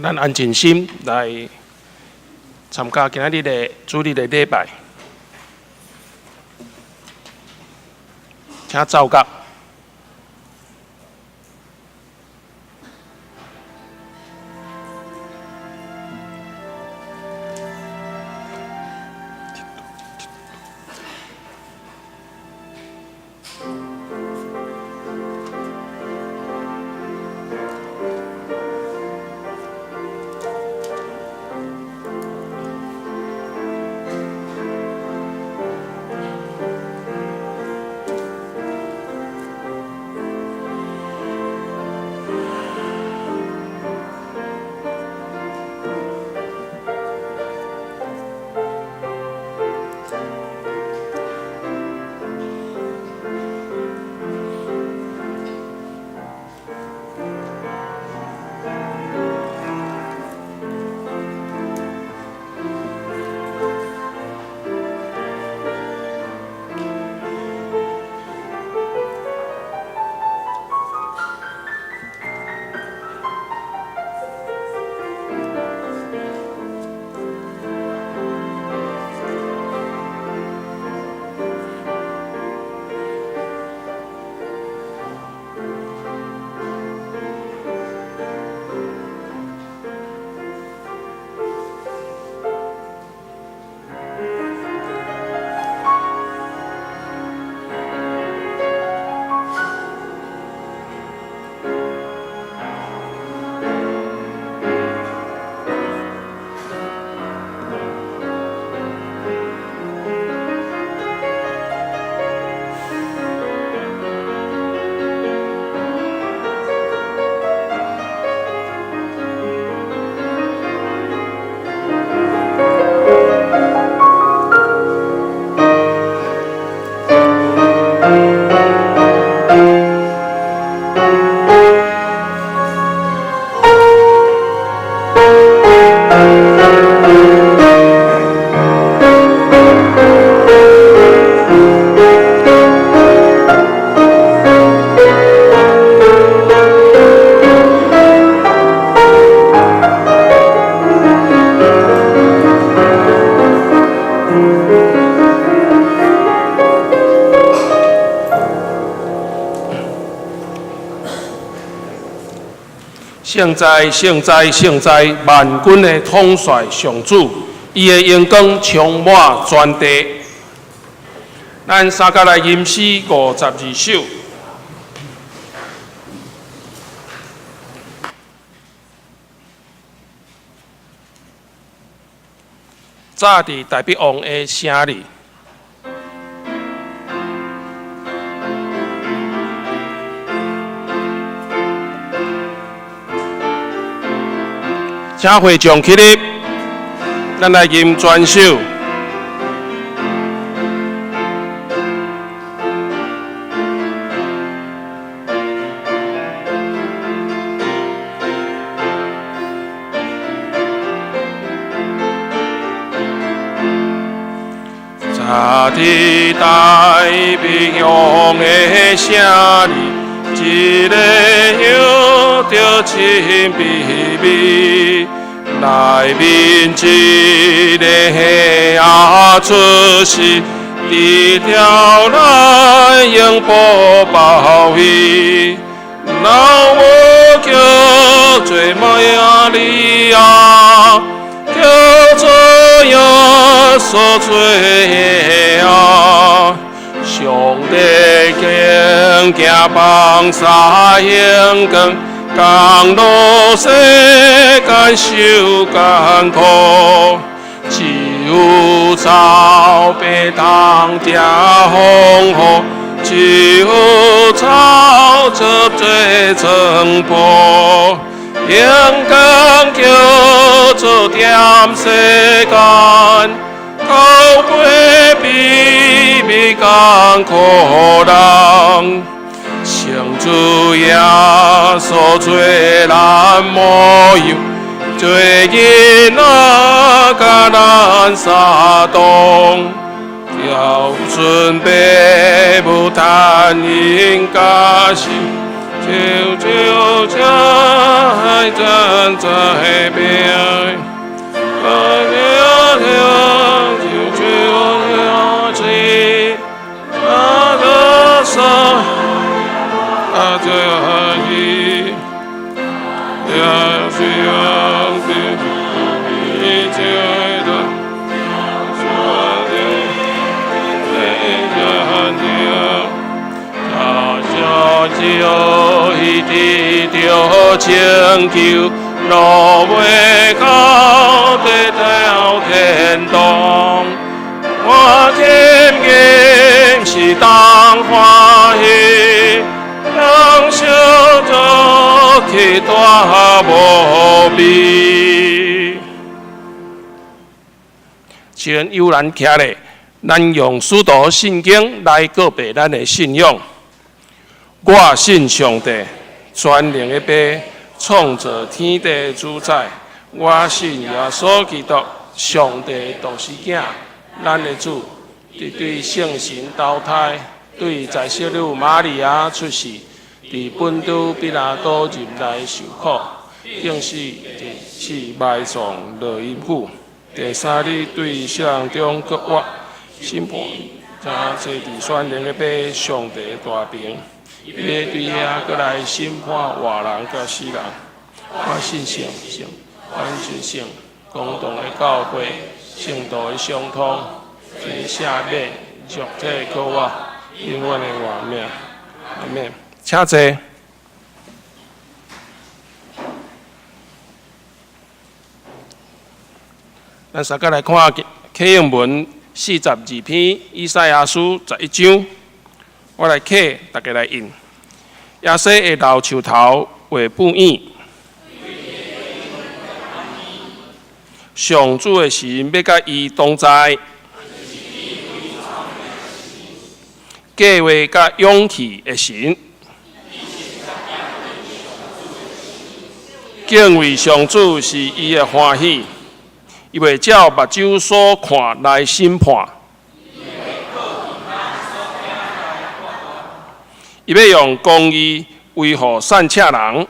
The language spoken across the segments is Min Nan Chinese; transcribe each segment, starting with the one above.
咱安靜心來參加今仔日的主日的禮拜，請奏樂。聖哉，聖哉，聖哉！萬軍的統帥上主，伊的榮光充滿全地。咱三甲來吟詩52首。早佇大必王的城裡。請會眾起立，咱來吟全首。早佇大必王的城裡，一个向著真秘密，内面一个婴仔出世，除了咱永不报伊，老母叫做玛利亚，叫做耶稣做婴。上帝敬行放撒荣光，降落世间受艰苦，只有草白通食风雨，只有草做做床铺，荣光叫做恬世间，高过卑微艰苦人，圣主耶稣做咱模样，做囡仔佮咱相同，孝顺爸母，趁闲家时，就就在站在边，啊就就就就那个上啊这一，呀是呀是一切的，说的，这样就得着拯救，落袂到得到天堂。我今今是当歡喜，享受做去大無比。請悠然徛咧，咱用使徒信經來告白咱的信仰。我信上帝，全能的父，創造天地主宰。我信耶穌基督，上帝獨生囝，咱的主，佇對聖神投胎，對在聖女瑪利亞出世，佇本都彼拉多入來受苦，釘死、死埋葬落陰府，第三日對死人中復活，審判，坐佇全能的父上帝大爿。伊欲對遐閣來審判活人佮死人。我信聖神，完全性公同的教會，聖徒的相通，罪赦免，肉體復活，永遠的活命。阿們。請坐。咱相共來看啟應文42篇，以賽亞書11章。我來啟，大家來印。耶西的老樹頭會布影，上主的神欲佮伊同在，計劃佮勇氣的神，敬畏上主是伊的歡喜，伊會照目睭所看來審判。伊欲用公義維護散赤人，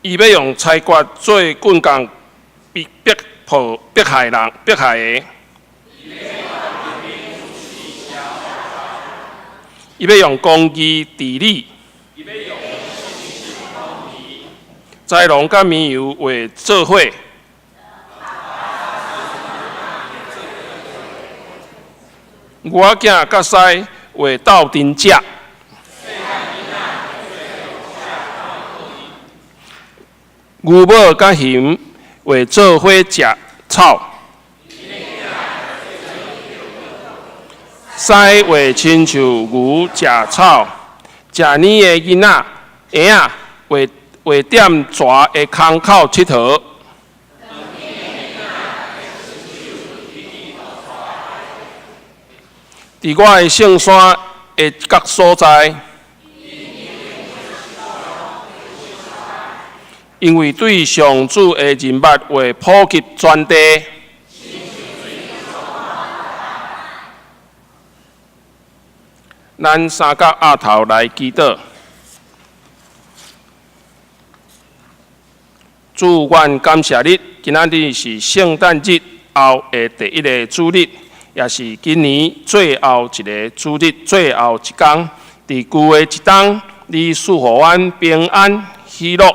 伊欲用裁決做棍摃逼迫迫害人迫害的，伊欲用公義治理，豺狼佮綿羊會做伙。牛仔囝佮獅會鬥陣食，牛母佮熊會做伙食草，獅會親像牛食草，食奶的囡仔嬰仔會會踮蛇的空口𨑨迌。佇我的聖山的各所在，因為對上主的人物會普及全地。咱三角壓頭來祈禱。主，阮感謝你，今仔日是聖誕節後的第一个主日，也是今年最後一个主日，最後一工。佇舊的一冬，你賜予阮平安、喜樂、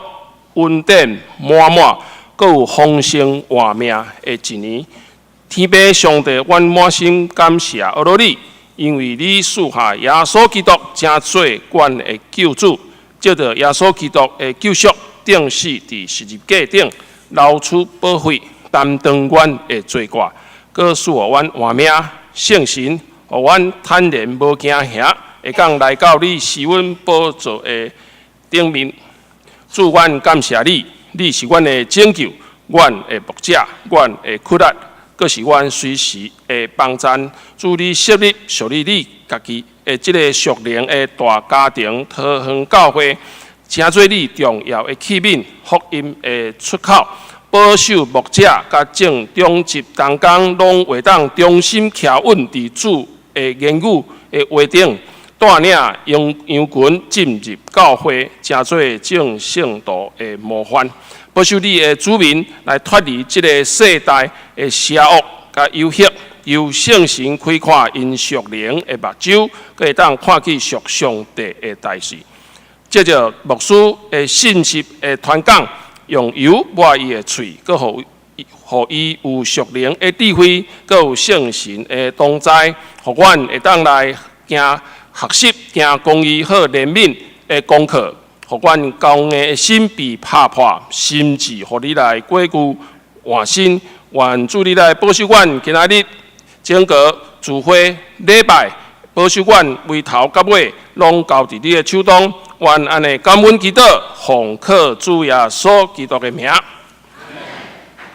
恩典滿滿，閣有豐盛活命的一年。天父上帝，阮滿心感謝阿羅你，因為你賜下耶穌基督，成做阮的救主，藉著耶穌基督的救贖，釘死佇十字架頂，流出寶血，擔當阮的罪過，閣賜予阮活命聖神，予阮坦然無驚嚇，會當來到你施恩寶座的頂面。主，阮感謝你，你是阮的拯救，阮的牧者，阮的苦力，閣是阮隨時的幫贊。主，你設立屬於你家己的這个屬靈的大家庭——桃園教會，成做你重要的器皿、福音的出口，保守牧者佮眾長執同工，攏會當忠心徛穩佇主的言語的話頂，帶領羊羊群進入教會，成做眾聖徒的模範，保守你的子民來脫離這个世代的邪惡佮誘惑，由聖神開闊𪜶屬靈的目睭，閣會當看見屬上帝的代誌。藉著牧師的信息的傳講，用油抹伊的喙，閣予予伊有屬靈的智慧，閣有聖神的同在，予阮會當來行學習行公義好憐憫的功課，予阮剛硬的心被拍破，心志予你來過濾換新。願主你來保守阮今仔日整個聚會禮拜，保守阮由頭到尾攏交佇你的手中。願按呢感恩祈禱，奉靠主耶穌基督的名。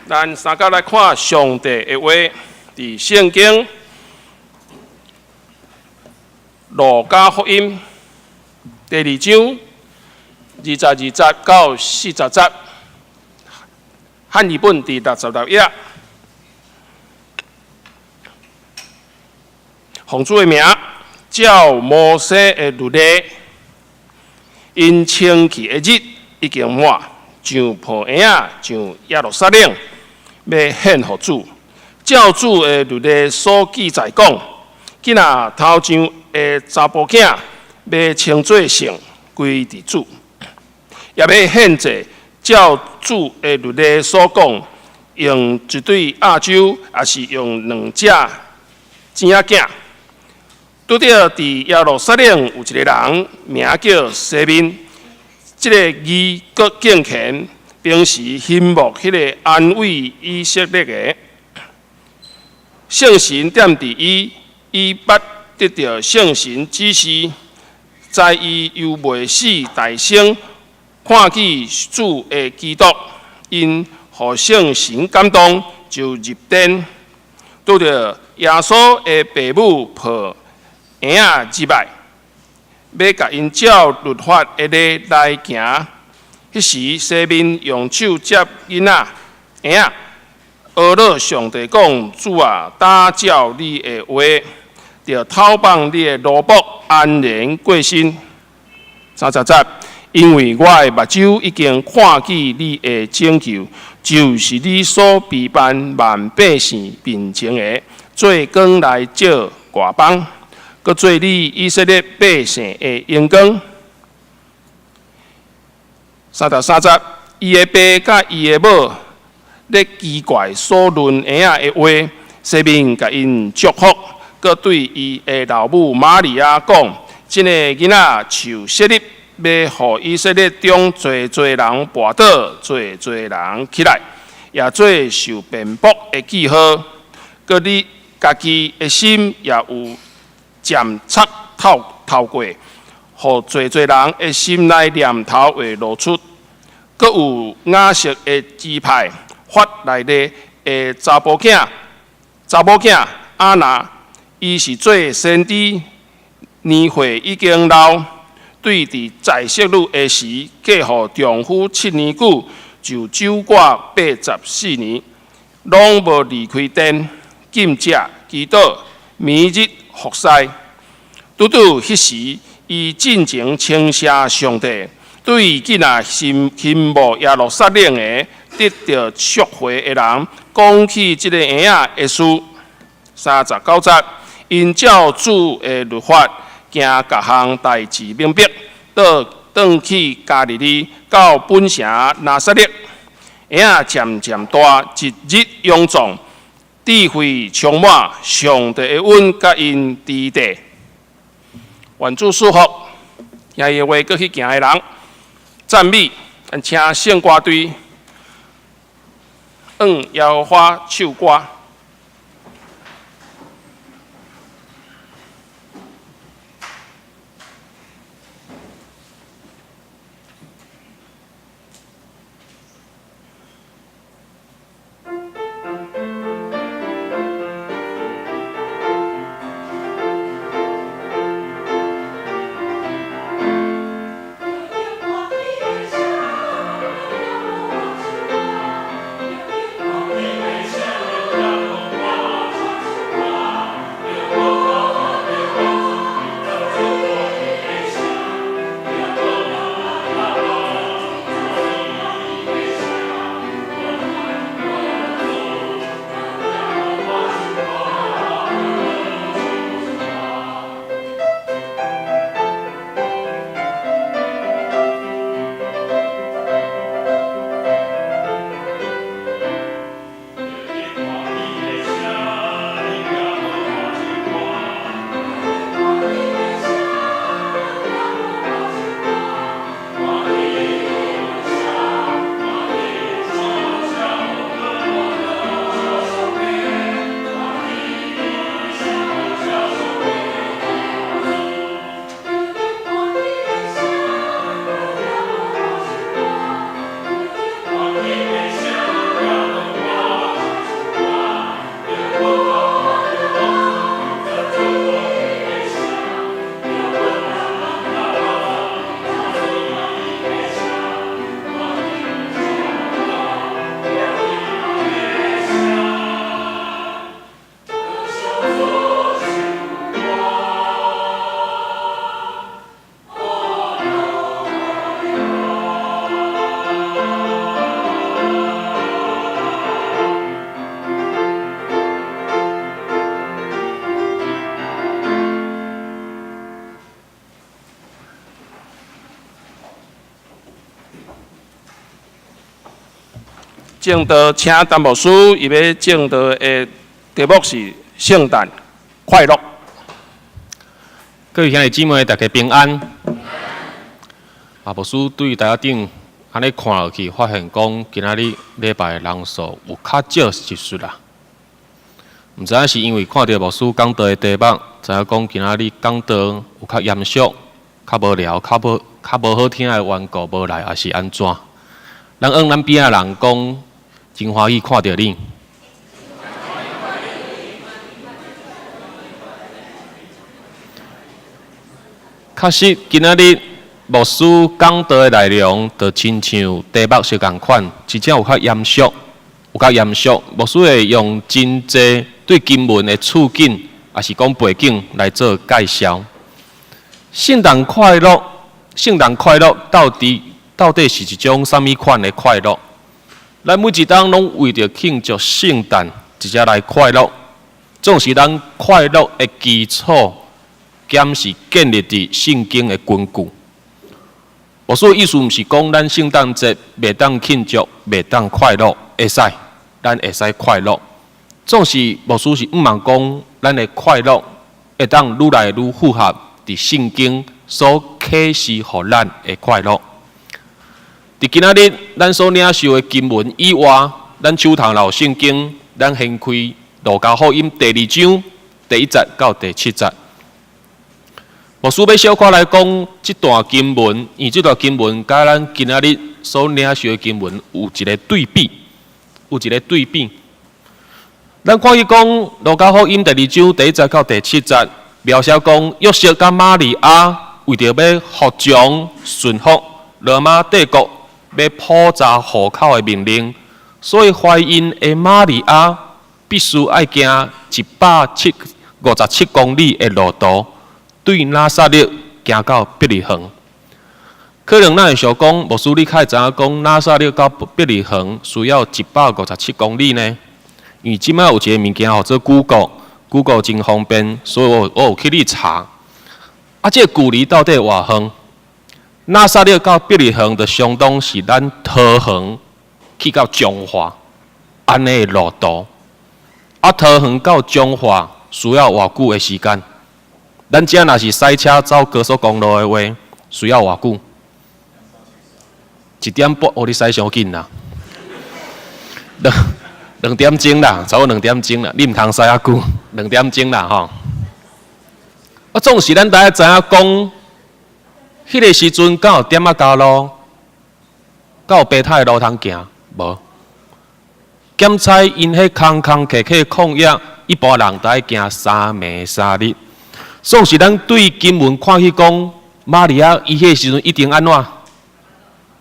咱三佮來看上帝的話，佇聖經路加福音第二章22節到40節，漢語本佇66頁。奉主的名，照摩西的律例，𪜶清氣的日已經滿，就抱嬰仔上耶路撒冷，欲獻予主。照主的律例所記載講，囡仔頭上的查埔囝，欲稱做聖，歸佇主；也欲獻祭，照主的律例所講，用一對鴨鷗，抑是用兩隻糋仔囝。拄著佇耶路撒冷有一个人，名叫西面，這个義閣敬虔，平時欣慕彼个安慰以色列的聖神踮佇伊，伊捌得著聖神指示，知伊猶未死大生，看見主的基督，𪜶予聖神感動，就入殿，拄著耶穌的爸母抱嬰仔入來，欲共𪜶照律法的禮來行。彼時，西面用手接囡仔嬰仔，阿樂上帝講：主啊，打照你的話，著透放你的奴僕安然過身。30節，因為我的目睭已經看見你的拯救，就是你所備辦萬百姓面前的，做光來照外邦，閣做你以色列百姓的榮光。33節，伊的爸佮伊的母咧奇怪所論嬰仔的話，西面共𪜶祝福，閣對伊的老母瑪利亞講：這个囡仔受設立，欲予以色列中濟濟人跋倒，濟濟人起來，也做受辯駁的記號。閣你家己的心也有劍插透透過，予濟濟人的心內念頭會露出。閣有亞設的支派法內利的查埔囝、查某囝亞拿，伊是做先知，年歲已經老，對佇在室女的時，嫁予丈夫7年久，就守寡84年，攏無離開殿，禁食、祈禱，每日服侍。拄拄彼時，伊盡情稱謝上帝，對囡仔心欣慕耶路撒冷的得著贖回的人，講起這个嬰仔的事。39節，𪜶照主的律法行各項代誌明白，倒轉去加利利，到本城拿撒勒。嬰仔漸漸大，日日勇壯，智慧充滿，上帝的恩佮𪜶佇底。願主賜福，聽伊的話閣去行的人，讚美，咱請聖歌隊，向耶和華唱歌。證道，請陳牧師伊欲證道的題目是聖誕快樂。各位兄弟姊妹，大家平安。啊，牧師對台仔頂按呢看落去，發現講今仔日禮拜人數有較少一絲啦。毋知影是因為看著牧師講道的題目，知影講今仔日講道有較嚴肅、較無聊、較無好聽的緣故無來，抑是按怎？咱向咱邊仔人講，真歡喜看著你。確實，今仔日牧師講道的內容，就親像題目相仝款，真正有較嚴肅，有較嚴肅。牧師會用真濟對經文的處境，抑是講背景來做介紹。聖誕快樂，聖誕快樂到底是一種啥物款的快樂？咱每一冬攏為著慶祝聖誕，直接來快樂。總是咱快樂的基礎，敢是建立佇聖經的根據。牧師意思毋是講咱聖誕節袂當慶祝，袂當快樂，會使，咱會使快樂。總是牧師是向望講，咱的快樂會當愈來愈符合佇聖經所啟示予咱的快樂。佇今仔日咱所領受的經文以外，咱手頭若有聖經，咱掀開路加福音第二章第一節到第七節。牧師欲小可來講這段經文，因為這段經文佮咱今仔日所領受的經文有一個對比，有一個對比。咱看伊講路加福音第二章第一節到第七節，描寫講約瑟佮瑪利亞為著欲服從順服羅馬帝國欲普查戶口的命令，所以懷孕的瑪利亞必須愛行157公里的路途，對拿撒勒行到伯利恆。可能咱會想講，牧師你較會知影講拿撒勒到伯利恆需要157公里呢？因為這擺有一个物件號做 Google，Google 真方便，所以我有去咧查。啊，這个距離到底偌遠？拿撒勒到伯利恆就相當是咱桃園去到彰化按呢的路途。啊，桃園到彰化需要偌久的時間？咱遮若是駛車走高速公路的話，需要偌久？一點半，哦，你駛傷緊啦！兩點鐘啦，差不多兩點鐘啦。你毋通駛遐久，兩點鐘啦，吼。啊，總是咱大家知影講，彼个時陣敢有店仔加路，敢有白塔的路通行？無。檢查𪜶彼空空客客曠野，一般人都愛行三暝三日。總是咱對經文看去講，瑪利亞伊彼个時陣一定按怎？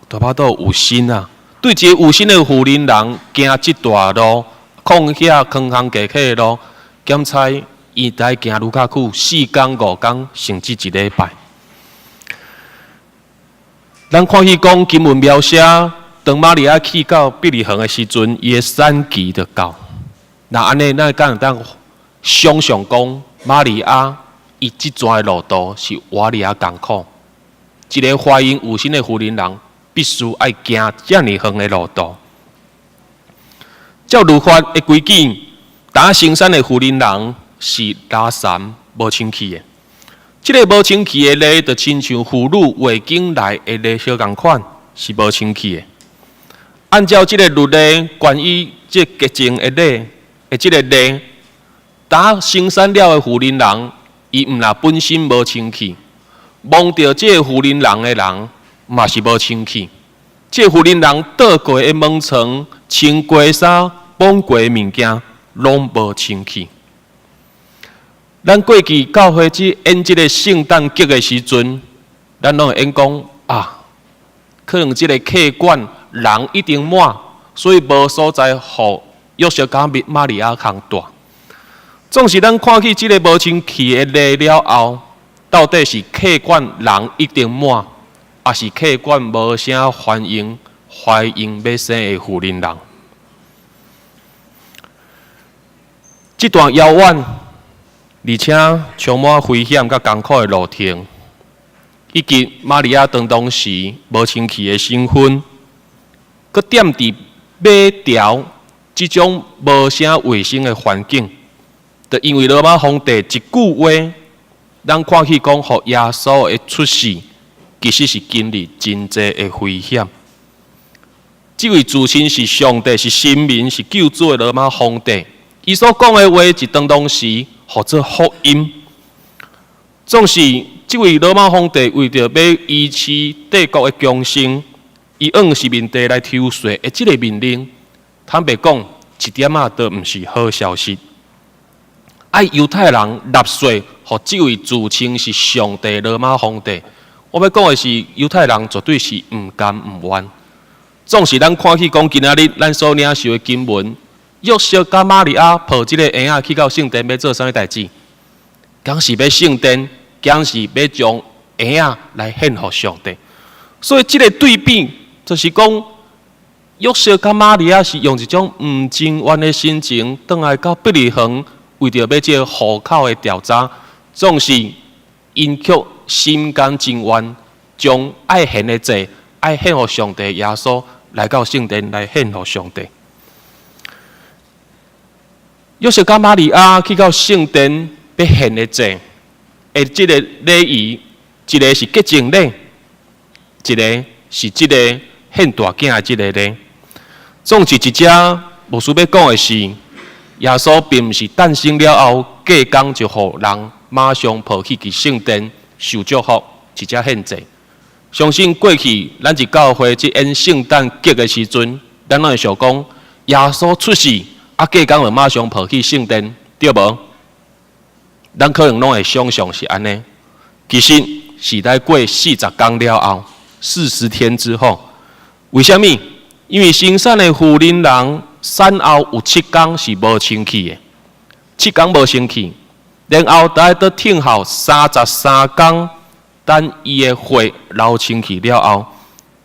大腹肚有身啊！對一个有身的婦人人行這大路，曠野空空客客的路，檢查伊得行愈較久，四工五工，甚至一禮拜。咱看彼講經文描寫，當瑪利亞去到伯利恆的時陣，伊的產期就到。若按呢，咱敢會當想像講，瑪利亞伊這段的路途是偌爾仔艱苦。一個懷孕有身的婦人人，必須愛行遮爾遠的路途。照律法的規矩，當生產的婦人人是拉毘無清氣的。這个無清氣的禮，就親像婦女月經來的禮相仝款，是無清氣的。按照這个律例，關於這潔淨的禮的這个禮，當生產了的婦人人，伊毋若本身無清氣，摸著這个婦人人的人嘛是無清氣。這个婦人人倒過的門床、穿過的衫、綁過的物件，攏無清氣。咱過去教會去演這个聖誕劇的時陣，咱攏會演講啊，可能這个客館人一定滿，所以無所在予約瑟佮瑪利亞通蹛。總是咱看去這个無清氣的禮了後，到底是客館人一定滿，抑是客館無啥歡迎懷孕欲生的婦人人？這段遙遠而且充滿危險佮艱苦的路程，以及瑪利亞當當時無清氣的身份，閣踮佇馬槽這種無啥衛生的環境，就因為羅馬皇帝一句話，咱看去講，予耶穌的出世，其實是經歷真濟的危險。這位自稱是上帝、是神明、是救主的羅馬皇帝，伊所講的話，一當當時號做福音。總是這位羅馬皇帝為著欲維持帝國的強盛，伊按殖民地來抽稅的這个命令，坦白講，一點仔都毋是好消息。愛猶太人納稅，予這位自稱是上帝羅馬皇帝。我欲講的是，猶太人絕對是毋甘毋願。總是咱看去講今仔日咱所領受的經文，約瑟佮瑪利亞抱這个嬰仔去到聖殿欲做啥物代誌？敢是欲聖殿，敢是欲將嬰仔來獻予上帝。所以這个對比，就是講約瑟佮瑪利亞是用一種毋情願的心情，轉來到伯利恆，為著欲這个戶口的調查，總是𪜶卻心甘情願將愛獻的祭、愛獻予上帝耶穌來到聖殿來獻予上帝。約瑟佮瑪利亞去到聖殿欲獻的祭，的這个禮儀，一个是潔淨禮，一个是這个獻大囝的這个禮。總是一隻牧師欲講的是，耶穌並毋是誕生了後，隔工就予人馬上抱去去聖殿受祝福，直接獻祭。相信過去咱佇教會這演聖誕節的時陣，咱攏會想講耶穌出世，啊隔工就馬上抱去聖殿，對無？咱可能攏會想象是按呢，其實是來過四十工了後，40天之後，為啥物？因為生產的婦人人產後有七工是無清氣的，七工無清氣，然後得愛等候33工，等伊的血流清氣了後，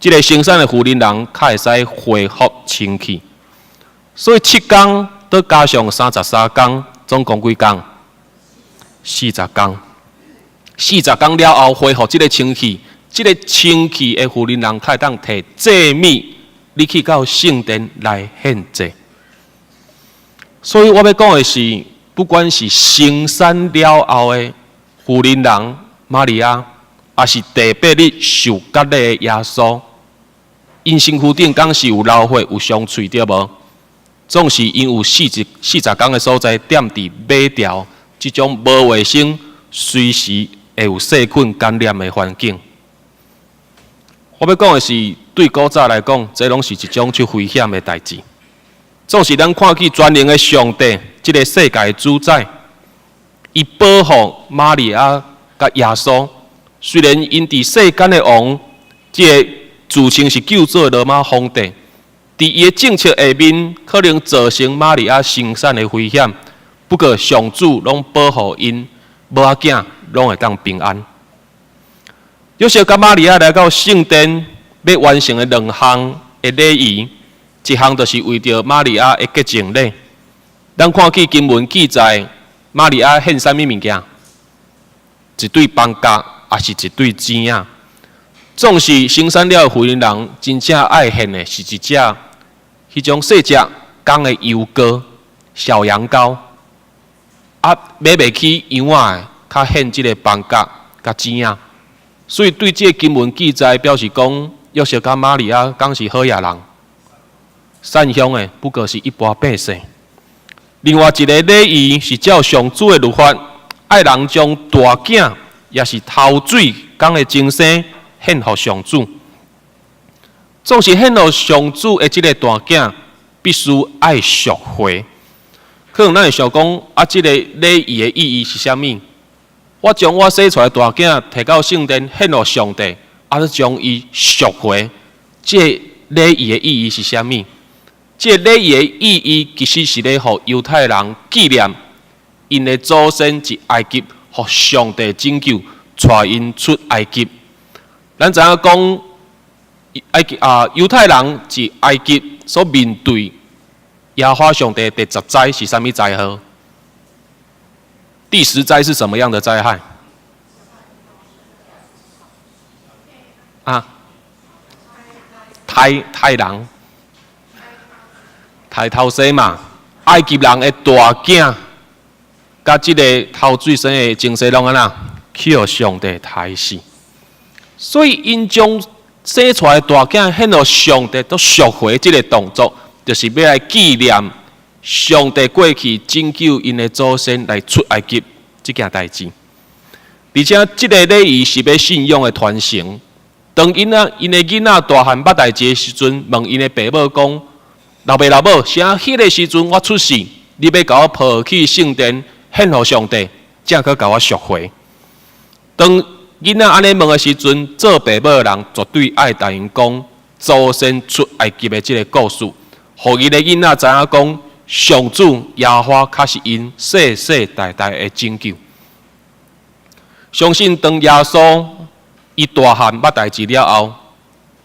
這个生產的婦人人較會使恢復清氣。所以七工閣加上三十三工，總共幾工？四十工。四十工了後恢復這个清氣，這个清氣的婦人人較會當提祭物，你去到聖殿來獻祭。所以我欲講的是，不管是生產了後的婦人人瑪利亞，抑是第八日受割禮的耶穌，𪜶身軀頂敢是有流血、有傷喙，對無？總是𪜶有40工的所在，踮佇馬槽這種無衛生、隨時會有細菌感染的環境。我欲講的是，對古早來講，這攏是一種足危險的代誌。總是咱看見全能的上帝，這个世界的主宰，伊保護瑪利亞佮耶穌。雖然𪜶佇世間的王，這个自稱是救主的羅馬皇帝，佇伊的政策下面，可能造成瑪利亞生產的危險。不過上主攏保護𪜶，無要緊，攏會當平安。約瑟佮瑪利亞來到聖殿，欲完成的兩項的禮儀，一項就是為著瑪利亞的潔淨禮。咱看見經文記載，瑪利亞獻啥物物件？一對放鴿，抑是一對雉仔。總是生產了的婦人人，真正愛獻的是一隻彼種細隻公的羊羔，小羊羔。啊，買袂起羊仔的，較獻這个放鴿佮雉仔。所以對這个經文記載，表示講約瑟佮瑪利亞敢是好野人，善鄉的，不過是一般百姓。另外一个禮儀是照上主的律法，愛人將大囝，抑是頭水公的精生獻予上主。總是獻予上主的這个大囝，必須愛贖回。可能咱會想講，啊，這个禮儀的意義是啥物？我將我生出來大囝提到聖殿獻予上帝，啊，閣將伊贖回，這个禮儀的意義是啥物？這个禮儀的意義其實是咧予猶太人紀念𪜶的祖先佇埃及，予上帝拯救，帶𪜶出埃及。咱知影講，埃及啊，猶太人佇埃及所面對耶和華上帝第十災是啥物災禍？第十災是什麼樣的災害？啊？刣刣人，刣頭生嘛，埃及人的大囝，佮這个頭水生的前世攏按怎去予上帝刣死。所以𪜶將生出來的大囝獻予上帝，都贖回這个動作，就是欲來紀念上帝過去拯救𪜶的祖先來出埃及這件代誌。而且這个禮儀是欲信仰的傳承。當𪜶啊，𪜶的囡仔大漢捌代誌的時陣，問𪜶的爸母講：老爸老母，啥彼个時陣我出世，你欲共我抱去聖殿獻予上帝，才閣共我贖回。當囡仔按呢問的時陣，做爸母的人絕對愛共𪜶講祖先出埃及的這个故事，予𪜶的囡仔知影講，上主耶和華確實𪜶世世代代的拯救。相信當耶穌伊大漢捌代誌了後，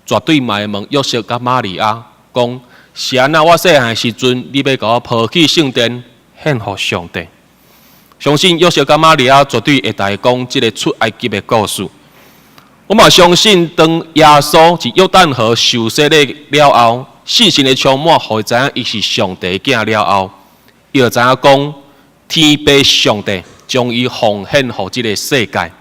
絕對嘛會問約瑟佮瑪利亞講：是按怎我細漢的時陣，你欲共我抱去聖殿獻予上帝？相信約瑟佮瑪利亞絕對會共伊講這个出埃及的故事。我嘛相信，當耶穌佇約旦河受洗禮了後，聖神的充滿，予伊知影伊是上帝的囝了後，伊就知影講天父上帝將伊奉獻予這个世界。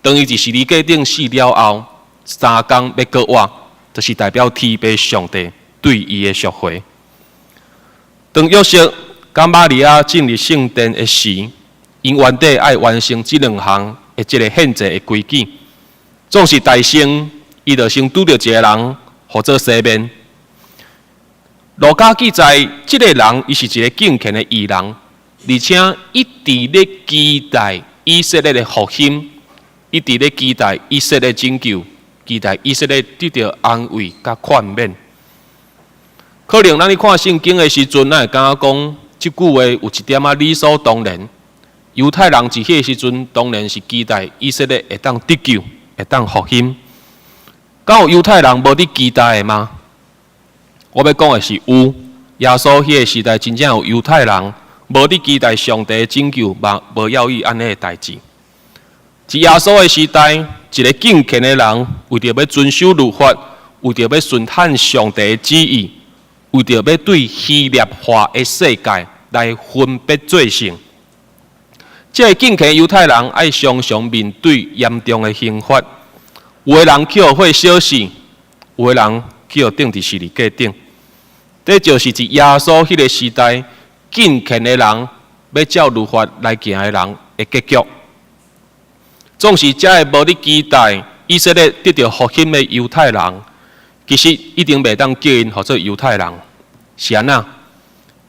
當伊佇十字架頂死了後，3工欲閣活，就是代表天父上帝對伊的贖回。當約瑟佮瑪利亞進入聖殿的時，𪜶原底愛完成這兩項的這个獻祭的規矩。總是大先，伊就先拄著一个人，予做洗面。路加記載，這个人伊是一个敬虔的義人，而且一直咧期待以色列的復興，一直咧期待以色列拯救，期待以色列得著安慰佮寬免。可能咱咧看聖經的時陣，咱會感覺講，這句話有一點仔理所當然。猶太人佇彼个時陣，當然是期待以色列會當得救，會當復興。敢有猶太人無佇期待的嗎？我欲講的是有。耶穌彼个時代，真正有猶太人無佇期待上帝拯救，嘛無要意按呢的代誌。佇耶穌的時代，一個敬虔的人，為著欲遵守律法，為著欲順行上帝的旨意，為著欲對希臘化的世界來分別做聖，這个敬虔猶太人愛常常面對嚴重的刑罰。有的人去予火燒死，有的人去予釘佇十字架頂。這就是佇耶穌彼个時代，敬虔的人欲照律法來行的人的結局。總是這个無佇期待以色列得著復興的猶太人，其實一定袂當叫𪜶號做猶太人。是按怎？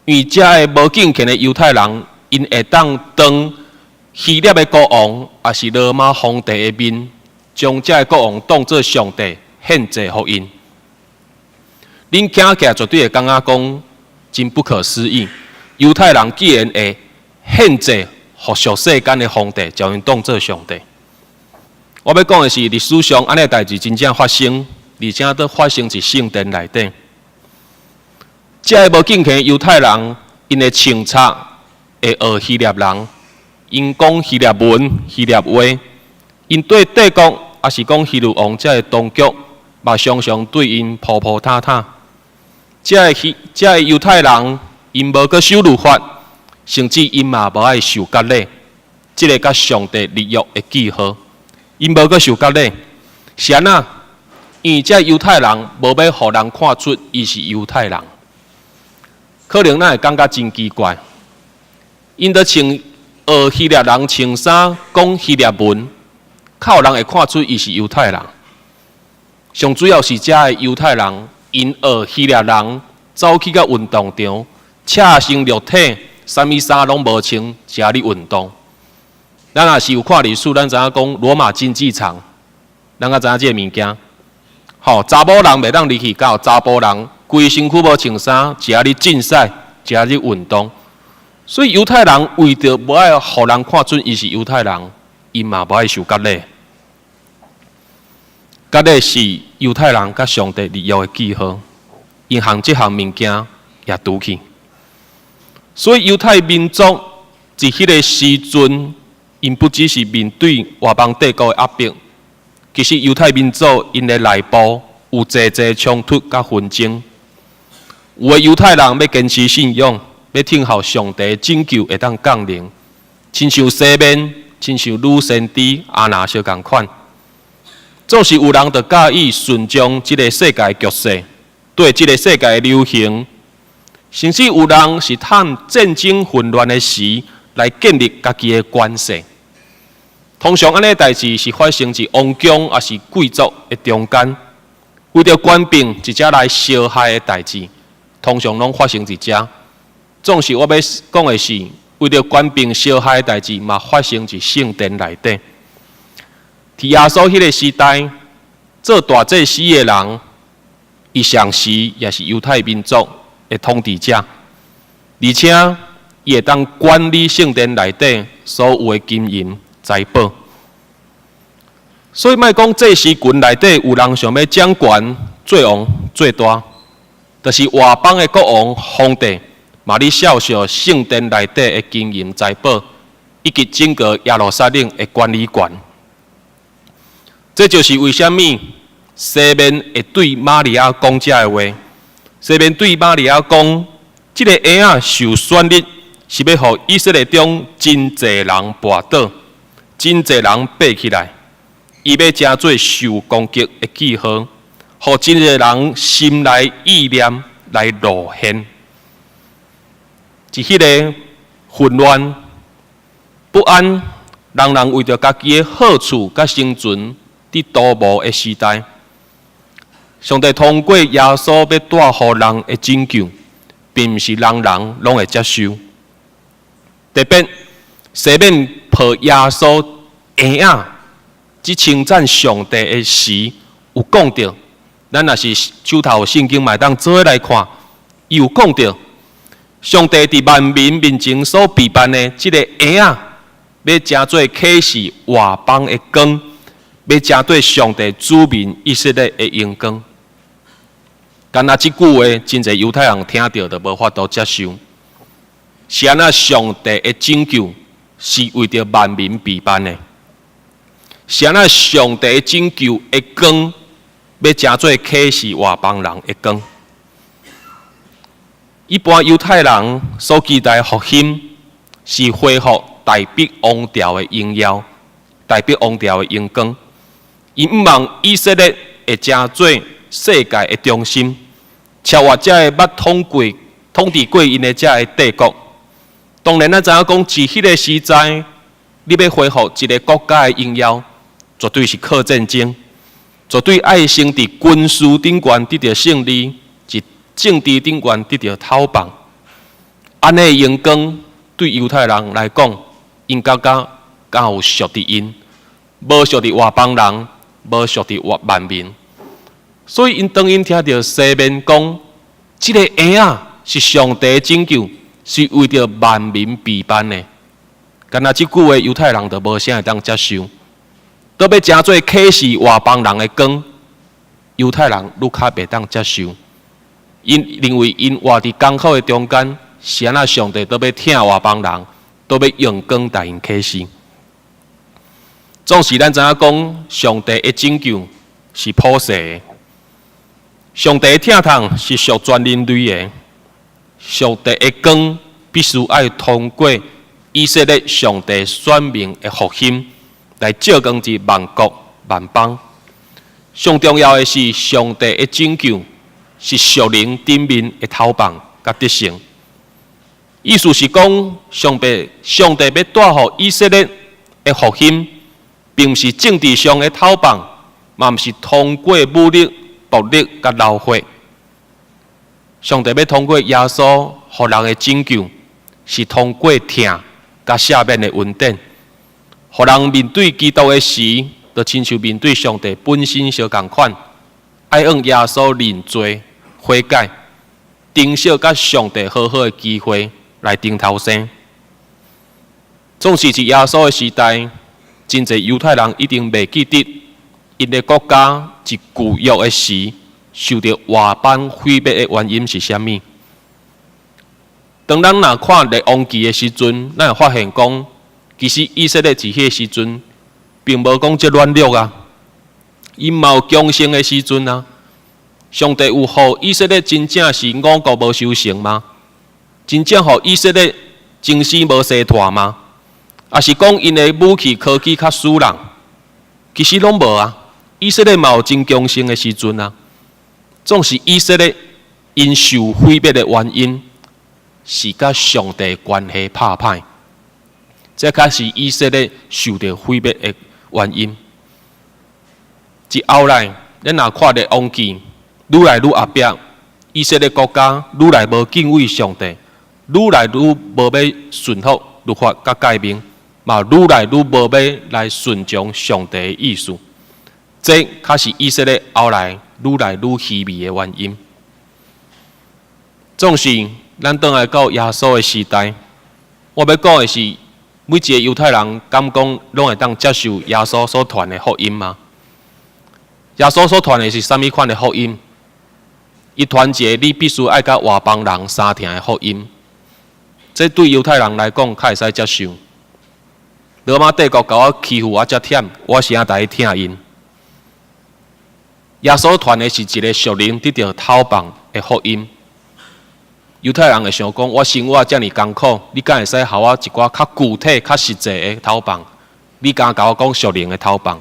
因為這个無敬虔的猶太人，𪜶會當當希臘的國王，抑是羅馬皇帝的面，將這个國王當做上帝獻祭予𪜶。恁聽起來絕對會感覺講真不可思議。猶太人竟然會獻祭予俗世間的皇帝，將𪜶當做上帝。我欲講的是，歷史上按呢代誌真正發生，而且都發生佇聖殿內底。這个無敬虔猶太人，𪜶的穿插會學希臘人，𪜶講希臘文、希臘話，𪜶對帝國抑是講希律王這个當局，嘛常常對𪜶鋪鋪沓沓。這个猶太人，𪜶無閣守律法，甚至𪜶嘛無愛受割禮，這个佮上帝立約的記號，𪜶無閣受割禮，是按怎？因為這猶太人無欲予人看出伊是猶太人，可能咱會感覺真奇怪。𪜶都穿學希臘人穿衫，講希臘文，較有人會看出伊是猶太人。上主要是這个猶太人，𪜶學希臘人走去到運動場，赤身露體，啥物衫攏無穿，佇咧運動。咱若是有看歷史，咱知影講羅馬競技場，咱較知影這个物件。吼，查某人袂當入去，到查埔人規身軀無穿衫，佇咧競賽，佇咧運動。所以猶太人為著無愛予人看出伊是猶太人，𪜶嘛無愛受割禮。割禮是猶太人佮上帝立約的記號，𪜶項這項物件也除去。所以猶太民族佇彼个時陣，𪜶不只是面對外邦帝國的壓迫，其實猶太民族𪜶的內部有濟濟衝突佮紛爭。有的猶太人欲堅持信仰，欲聽候上帝拯救會當降臨，親像西面，親像女先知亞拿相仝款。總是有人就佮意順從這个世界局勢，對這个世界流行，甚至有人是趁戰爭混亂的時來建立家己的權勢。通常按呢代誌是發生佇王宮抑是貴族的中間，為著權柄一齊來相害的代誌，通常攏發生佇遮。總是我欲講的是，為著權柄相害的代誌，嘛發生佇聖殿內底。佇耶穌彼个時代，做大祭司的人，伊同時也是猶太民族的統治者，而且伊會當管理聖殿內底所有的金銀財寶。所以，莫講祭司群內底有人想欲掌權、做王、做大，就是外邦的國王、皇帝，嘛咧肖想聖殿內底的金銀財寶，以及整個耶路撒冷的管理權。這就是為啥物西面會對瑪利亞講這个話。西面對瑪利亞講，這个嬰仔受選立，是欲予以色列中真濟人跋倒，真濟人爬起來。伊欲成做受攻擊的記號，予真濟人心內意念來露現。佇彼个混亂不安，人人為著家己的好處佮生存，佇圖謀的時代，上帝通過耶穌欲帶予人的拯救，並毋是人人攏會接受。特別西面抱耶穌嬰仔，這稱讚上帝的詩有講著，咱若是手頭有聖經，嘛會當做伙來看，伊有講著，上帝佇萬民面前所備辦的這个嬰仔，欲成做啟示外邦的光。欲成做上帝子民以色列的榮光。干焦這句話，真濟猶太人聽著就無法度接受。是按怎上帝的拯救是為著萬民備辦的？是按怎上帝的拯救的光，欲成做啟示外邦人的光？一般猶太人所期待的復興，是恢復大衛王朝的榮耀，大衛王朝的榮光。𪜶向望以色列會成做世界的中心，超越這个捌統治過𪜶的這个帝國。當然，咱知影講，佇彼个時代，你欲恢復一个國家的榮耀，絕對是靠戰爭，絕對愛先佇軍事頂懸得著勝利，佇政治頂懸得著討棒。按呢榮光對猶太人來講，𪜶感覺敢有屬佇𪜶，無屬佇外邦人，無屬佇外萬民。所以，𪜶當𪜶聽著西面講，這个嬰仔是上帝拯救，是為著萬民備辦的。干焦這句話，猶太人就無啥會當接受。閣欲成做啟示外邦人的光，猶太人愈較袂當接受。𪜶認為𪜶活佇艱苦的中間，是按怎上帝閣欲疼外邦人，閣欲用光帶𪜶啟示。總是咱知影講，上帝的拯救是普世的，上帝的疼痛是屬全人類的，上帝的光必須愛通過以色列上帝選民的復興，來照光佇萬國萬邦。上重要的是，上帝的拯救是屬靈頂面的討棒佮得勝。意思是講，上帝欲帶予以色列的復興，並毋是政治上的討棒，嘛毋是通過武力、暴力佮流血。上帝欲通過耶穌予人的拯救，是通過疼佮赦免的恩典，予人面對基督的時，就親像面對上帝本身相仝款，愛向耶穌認罪悔改，珍惜佮上帝和好的機會來重頭生。總是佇耶穌的時代，真濟猶太人一定袂記得，𪜶的國家佇舊約的時受著外邦毀滅的原因是啥物？當咱若看列王記的時陣，咱會發現講，其實以色列佇彼个時陣，並無講這軟弱啊，𪜶嘛有強盛的時陣啊。上帝有予以色列真正是五穀無收成嗎？真正予以色列終生無生湠嗎？抑是講𪜶的武器科技較輸人？其實攏無啊！以色列嘛有真強盛的時陣啊。總是以色列𪜶受毀滅的原因，是佮上帝關係拍歹。這才是以色列受著毀滅的原因。一後來，咱若看列王紀，愈來愈後壁，以色列國家愈來無敬畏上帝，愈來愈無欲順服律法佮誡命，嘛愈來愈無欲來順從上帝的意思。這才是以色列後來愈來愈虛偽的原因。總是咱轉來到耶穌的時代，我欲講的是，每一个猶太人敢講攏會當接受耶穌所傳的福音嗎？耶穌所傳的是啥物款的福音？伊傳一个你必須愛佮外邦人相疼的福音，這對猶太人來講較會使接受。羅馬帝國共我欺負我遮忝，我是按來疼𪜶？耶穌傳的是一个屬靈得著頭放的福音。猶太人會想講：我生活遮爾艱苦，你敢會使予我一寡較具體、較實際的頭放？你敢共我講屬靈的頭放？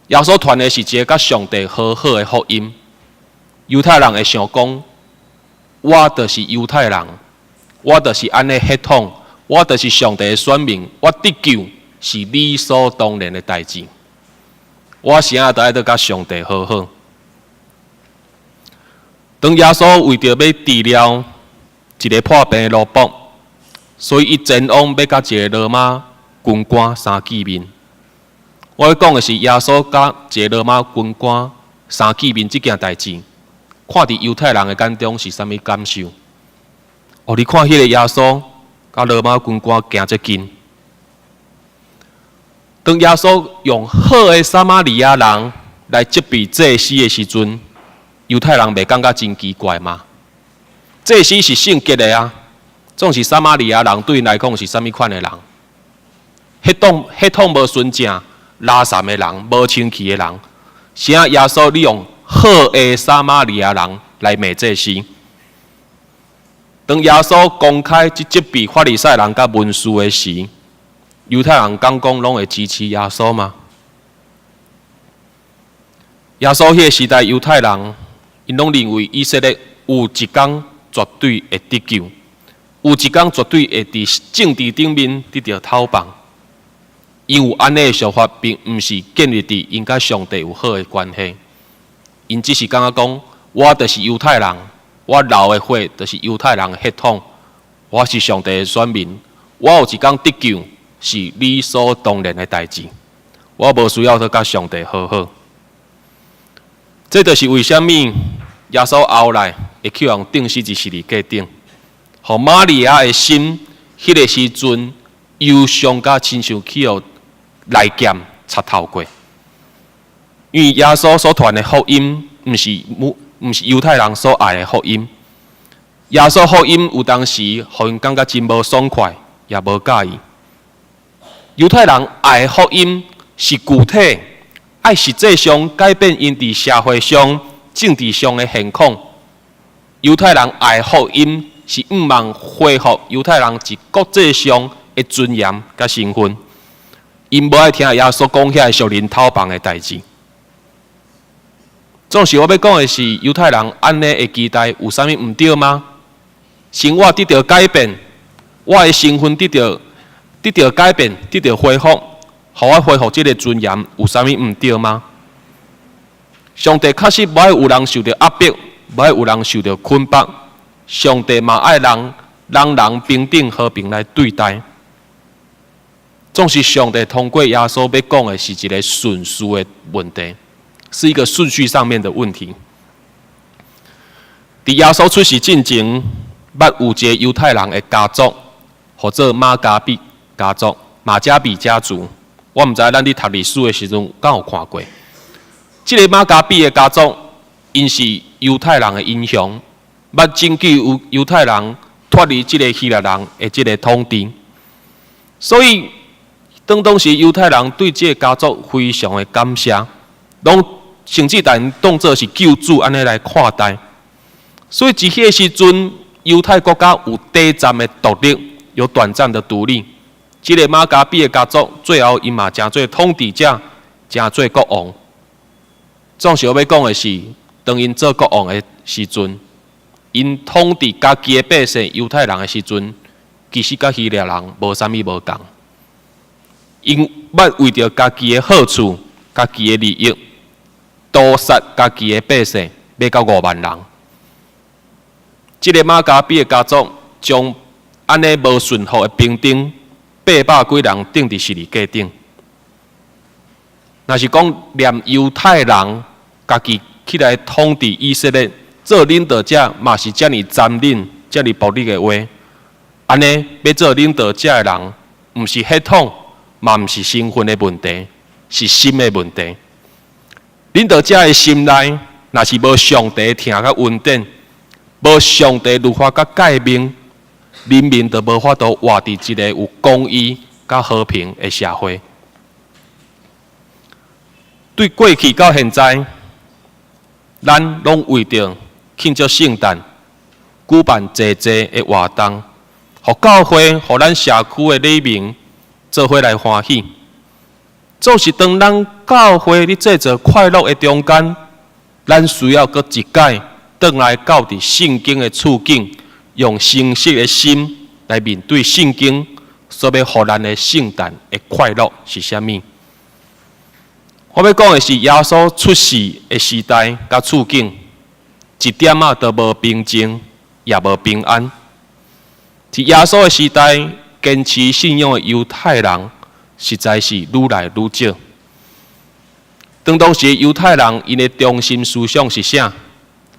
耶穌傳的是一个佮上帝和好的福音。猶太人會想講：我就是猶太人，我就是按呢血統，我就是上帝的選民，我得救是理所當然的代誌。我啥都愛閣佮上帝和好。當耶穌為著欲治療一个破病的奴僕，所以伊前往欲佮一个羅馬軍官相見面。我欲講的是耶穌佮一个羅馬軍官相見面這件代誌，看佇猶太人的眼中是啥物感受？哦，你看彼个耶穌佮羅馬軍官行這近。當耶穌用好的撒瑪利亞人來責備祭司的時陣，猶太人袂感覺真奇怪嗎？祭司是聖潔的啊，總是撒瑪利亞人對𪜶來講是啥物款的人？血統無純正、垃圾的人、無清氣的人，啥耶穌你用好的撒瑪利亞人來罵祭司？當耶穌公開去責備法利賽人佮文士的時，猶太人敢講攏會支持耶穌嗎？耶穌彼个時代，猶太人𪜶攏認為以色列有一工絕對會得救，有一工絕對會佇政治頂面得著頭放。𪜶有按呢的想法，並毋是建立佇𪜶佮上帝有好的關係。𪜶只是感覺講，我就是猶太人，我流的血就是猶太人的血統，我是上帝的選民，我有一工得救是理所當然的代誌，我無需要閣佮上帝和好。這就是為啥物耶穌後來會去予釘死佇十字架頂，予瑪利亞的心，彼个時陣憂傷甲親像去予利劍插透過。因為耶穌所傳的福音，毋是猶太人所愛的福音。耶穌福音有當時，予𪜶感覺真無爽快，也無佮意。猶太人愛的福音是具體，愛實際上改變𪜶佇社會上、政治上的現況。猶太人愛的福音是向望恢復猶太人佇國際上的尊嚴佮身份。𪜶無愛聽耶穌講遐个屬靈頭放的代誌。總是我欲講的是，猶太人按呢的期待有啥物毋對嗎？生活得著改變，我的身份得著改變，得著恢復，予我恢復這个尊嚴，有啥物毋對嗎？上帝確實無愛有人受著壓迫，無愛有人受著捆綁。上帝嘛愛人，人人平等和平來對待。總是上帝通過耶穌欲講的是一个順序的問題，是一個順序上面的問題。佇耶穌出世進前，捌有一个猶太人的家族，號做馬加比家族、馬加比家族。我毋知咱佇讀歷史的時陣，敢有看過？這个馬加比的家族，𪜶是猶太人的英雄，捌拯救猶太人脫離這个希臘人的這个統治。所以，當當時猶太人對這个家族非常的感謝，攏甚至共𪜶當做是救主按呢來看待。所以，佇彼个時陣，猶太國家有短暫的獨立，有短暫的獨立。這个馬加比的家族，最後𪜶嘛成做統治者，成做國王。總是我欲講的是，當𪜶做國王的時陣，𪜶統治家己的百姓猶太人的時陣，其實佮希臘人無啥物無仝。𪜶捌為著家己的好處、家己的利益，屠殺家己的百姓，欲到5萬人。這个馬加比的家族將按呢無順服的兵丁800幾人釘佇十字架頂。若是講連猶太人家己起來統治以色列，做領導者嘛是遮爾殘忍、遮爾暴力的話，按呢欲做領導者的人，毋是血統，嘛毋是身份的問題，是心的問題。領導者的心內，若是無上帝疼佮恩典，無上帝律法佮誡命，人民就無法度活佇一个有公義佮和平的社會。對過去到現在，咱攏為著慶祝聖誕，舉辦濟濟的活動，予教會、予咱社區的里民做伙來歡喜。總是當咱教會咧製造快樂的中間，咱需要閣一擺轉來到佇聖經的處境，用誠實的心來面對聖經所欲予咱的聖誕的快樂是啥物？我欲講的是耶穌出世的時代佮處境，一點仔都無平靜，也無平安。佇耶穌的時代，堅持信仰的猶太人實在是愈來愈少。當當時猶太人，𪜶的中心思想是啥？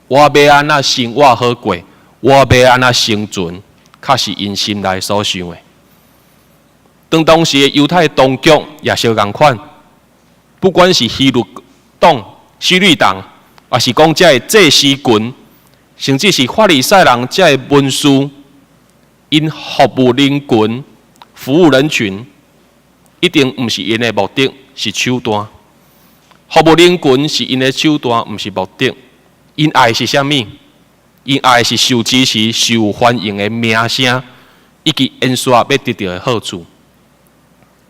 我欲按怎生活好過，我欲按怎生存，較是𪜶心內所想的。當當時的猶太當局也相仝款，不管是希律黨、希律黨，抑是講這个祭司群，甚至是法利賽人這个文士，𪜶服務人群、服務人群，一定毋是𪜶的目的，是手段。服務人群是𪜶的手段，毋是目的。𪜶愛的是啥物？𪜶愛的是受支持、受歡迎的名聲，以及延續欲得著的好處。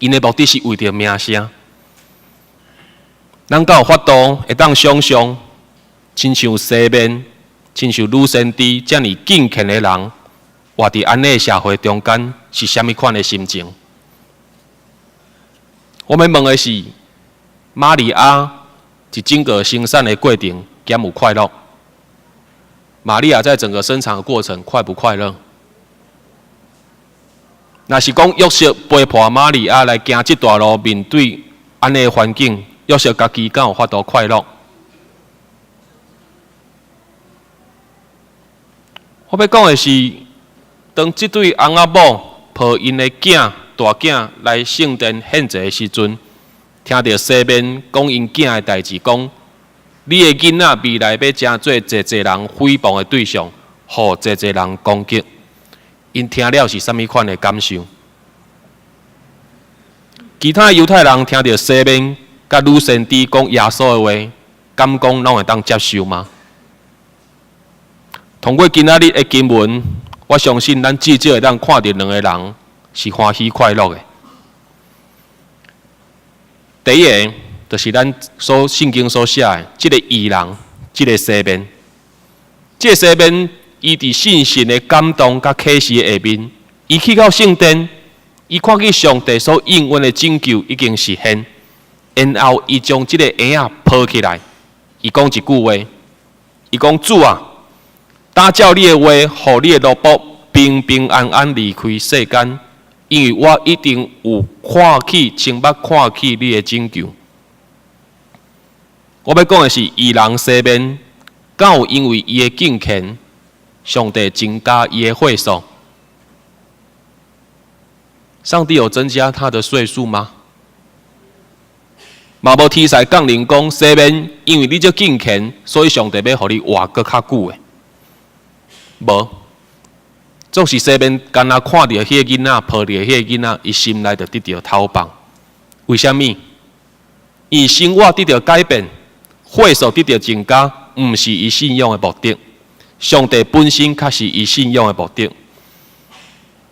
𪜶的目的是為著名聲。咱敢有法度會當想像，親像西面、親像女先知遮爾敬虔的人，活佇按呢的社會中間是啥物款的心情？我欲問的是，瑪利亞佇整個生產的過程，敢有快樂？瑪利亞在整個生產的過程快不快樂？若是講約瑟陪伴瑪利亞來行這段路，面對按呢的環境，約瑟家己敢有法度快樂？我欲講的是，當這對翁仔某抱𪜶的囝大囝來聖殿獻祭的時陣，聽著西面講𪜶囝的代誌，講你的囡仔未來欲成做濟濟人誹謗的對象，予濟濟人攻擊。𪜶聽了是啥物款的感受？其他猶太人聽著西面佮女先知講耶穌的話，敢講攏會當接受嗎？通過今仔日的經文，我相信咱至少會當看著兩个人是歡喜快樂的。第一个就是咱所聖經所寫的，這个義人，這个西面，這个西面，伊佇聖神的感動佮啟示的下面，伊去到聖殿，伊看見上帝所應允的拯救已經實現，然後伊將這个嬰仔抱起來，伊講一句話，伊講主啊，當照你的話，予你的奴僕平平安安離開世間，因為我一定有看見，親目看見你的拯救。我欲講的是，義人西面，敢有因為伊的敬虔，上帝增加伊的歲數？上帝有增加他的歲數嗎？嘛無天使降臨講西面，因為你這敬虔，所以上帝欲予你活閣較久的。無，總是西面干焦看著彼個囡仔，抱著彼個囡仔，伊心內就得著頭放。為啥物？伊生活得著改變，歲數得著增加，毋是伊信仰的目的。上帝本身較是伊信仰的目的。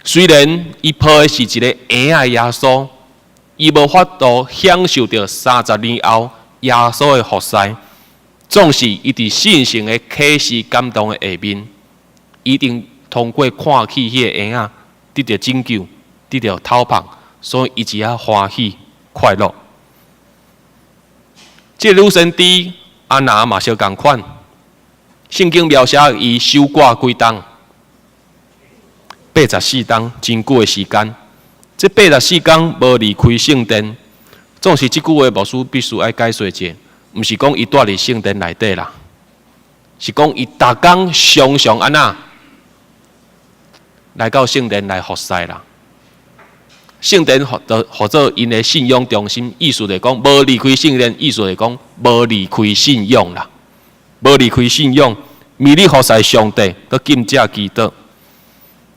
雖然伊抱的是一个嬰仔耶穌，伊無法度享受著30年後耶穌的服侍，總是伊佇信心的啟示感動的下面，一定通過看起彼个嬰仔得著拯救，得著透放，所以伊一下歡喜快樂。這個女先知亞拿嘛相仝款，聖經描寫伊守寡幾冬？84冬，真久的時間。這84工無離開聖殿，總是這句話牧師必須愛解說者，毋是講伊蹛佇聖殿內底啦，是講伊逐工常常按怎來到聖殿來服侍啦。聖殿予做𪜶的信仰中心，意思就講無離開聖殿，意思就講無離開信仰啦，無離開信仰，每日服侍上帝，閣禁食祈禱。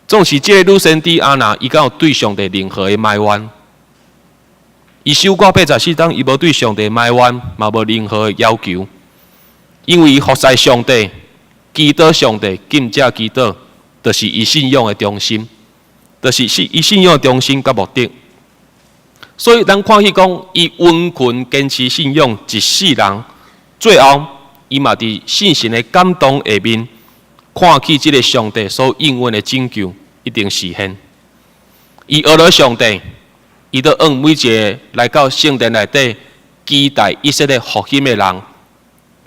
總是這个女先知亞拿，伊敢有對上帝任何的埋怨？伊守寡84冬，伊無對上帝埋怨，嘛無任何的要求，因為伊服侍上帝、祈禱上帝、禁食祈禱，就是伊信仰的中心，就是伊信仰的中心佮目的。所以咱看彼講，伊殷勤堅持信仰一世人，最後伊嘛佇信神的感動下面，看起這个上帝所應允的拯救一定實現。伊學了上帝，伊都向每一个來到聖殿內底期待以色列復興的人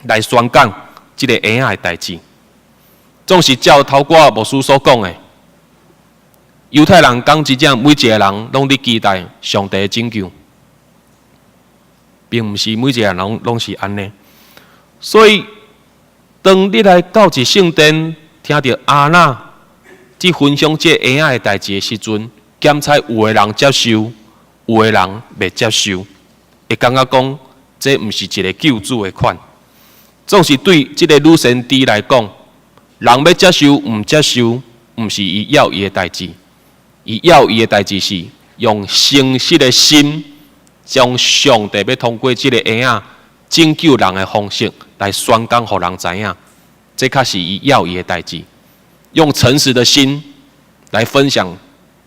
來宣講這个嬰仔的代誌。總是照頭拄牧師所講的，猶太人講真正每一个人攏佇期待上帝的拯救，並毋是每一個人攏是按呢。所以，當你來到一聖殿，聽著亞拿去分享這嬰仔的代誌的時陣，檢查有的人接受，有的人袂接受，會感覺講這毋是一個救主的款。總是對這个女先知來講，人欲接受毋接受，毋是伊要伊的代誌。伊要伊的代誌是用誠實的心，將上帝欲通過這个嬰仔拯救人的方式來宣講，予人知影。這較是伊要伊的代誌，用誠實的心來分享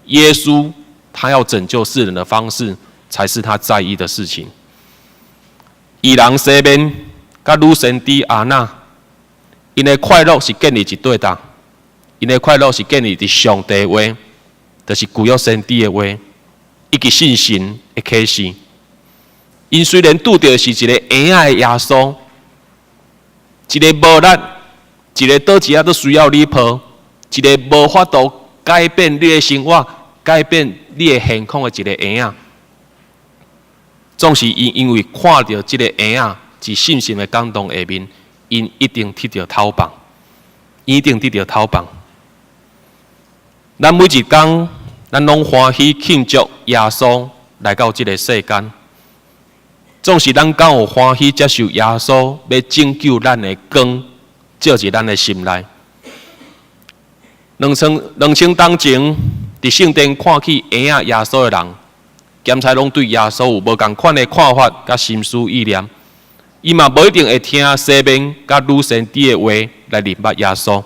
耶穌他要拯救世人的方式，才是他在意的事情。義人西面佮女先知亞拿，𪜶的快樂是建立佇佗搭，𪜶的快樂是建立佇上帝話，就是舊約先知的話，以及信神的啟示。𪜶雖然拄著是一个嬰仔的耶穌，一个無力，一个倒一仔都需要你抱，一个無法度改變你的生活、改變你的現況的一个嬰仔，總是𪜶因為看著這个嬰仔，佇信心的感動下面，𪜶一定得著透放，一定得著透放。咱每一工，咱攏歡喜慶祝耶穌來到這个世間。總是咱敢有歡喜接受耶穌欲拯救咱的光，照入咱的心內。2000冬前，佇聖殿看起嬰仔耶穌的人，檢查攏對耶穌有無仝款的看法佮心思意念。伊嘛無一定會聽西面佮女先知的話來認捌耶穌。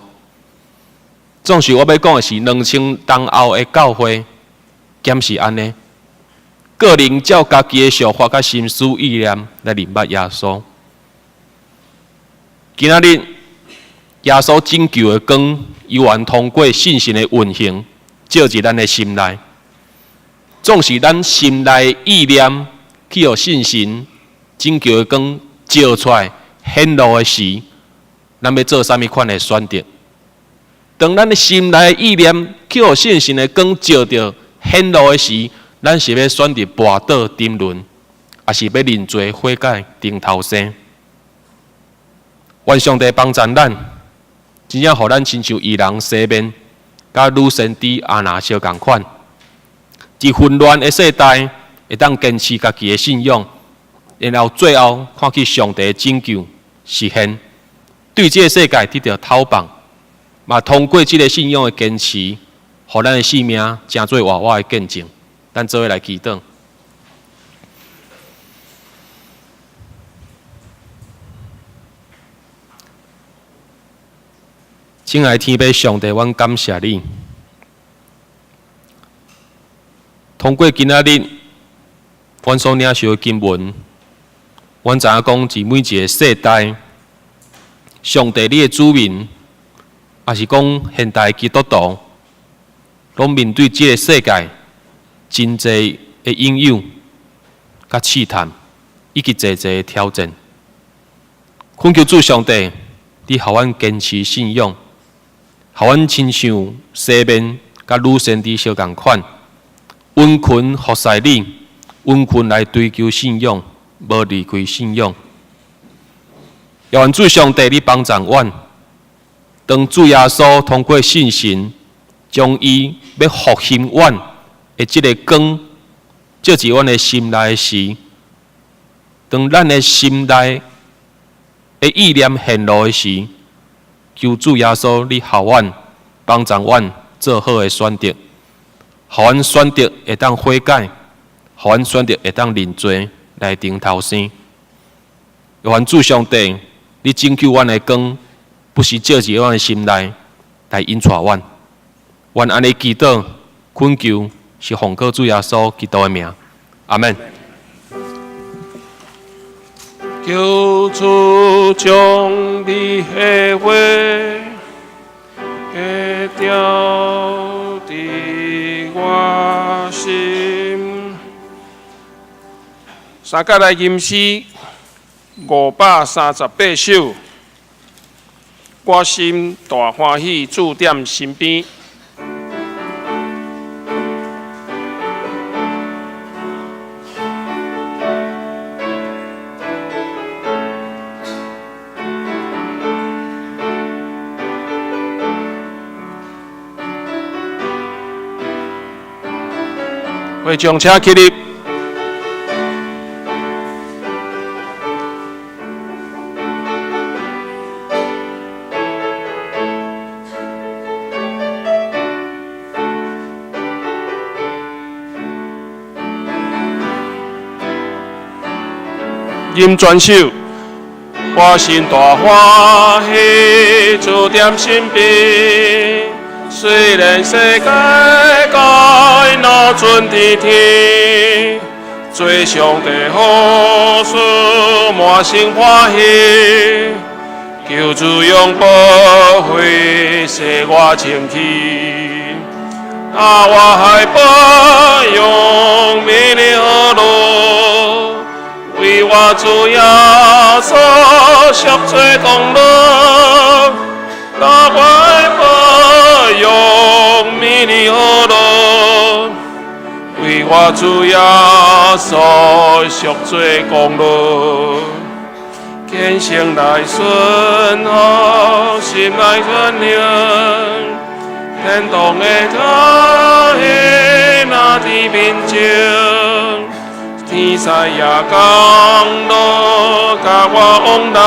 總是我欲講的是，2000冬後的教會，敢是按呢？個人照家己的想法佮心思意念來認捌耶穌。今仔日耶穌拯救的光，猶原通過信心的運行，照入咱的心內。總是咱心內意念去予信心拯救的光照出來顯露的時，咱欲做啥物款的選擇？當咱的心內意念去予信心的光照著顯露的時，咱是欲選擇跋倒沉淪，抑是欲認罪悔改重頭生？願上帝幫助咱，真正予咱親像義人西面，佮女先知亞拿相仝款，佇混亂的世代，會當堅持家己的信仰，然後最後看見上帝的拯救實現，對這个世界得著透放，嘛通過這个信仰的堅持，予咱的性命成做活活的見證。咱做伙來祈禱。親愛天父上帝，阮感謝你。通過今仔日，阮所領受的經文，阮知影講，佇每一个世代，上帝你的子民，抑是講現代基督徒，攏面對這个世界真濟的引誘、佮試探，以及濟濟的挑戰。懇求主上帝，你予阮堅持信仰，予阮親像西面佮女先知相仝款，殷勤服侍你，殷勤來追求信仰，無離開信仰。也願主上帝，你幫助阮，當主耶穌通過聖神，將伊欲復興阮的這个光，照佇阮的心內時，當咱的心內的意念顯露的時，求主耶穌，你予阮幫助阮做好的選擇，予阮選擇會當悔改，予阮選擇會當認罪來重頭生。願主上帝，你拯救阮的光，不時照佇阮的心內來引帶阮。願按呢祈禱，懇求是奉靠主耶穌基督的名，阿們。求主將你的話記牢佇我心。三節來吟詩538首，我心大歡喜，主踮身邊。會眾請起立。吟全首，我心大歡喜，主踮身邊。雖然世界改若陣天天，做上帝好事滿心歡喜，求主用寶血洗我清氣，啊，我愛保養美麗何路，為我主耶穌贖罪功勞，啊，我愛保養美麗何路，為我主耶穌贖罪功勞，虔誠來順服，心內順行，天堂的塔若佇面前，天使也降落，佮我往來，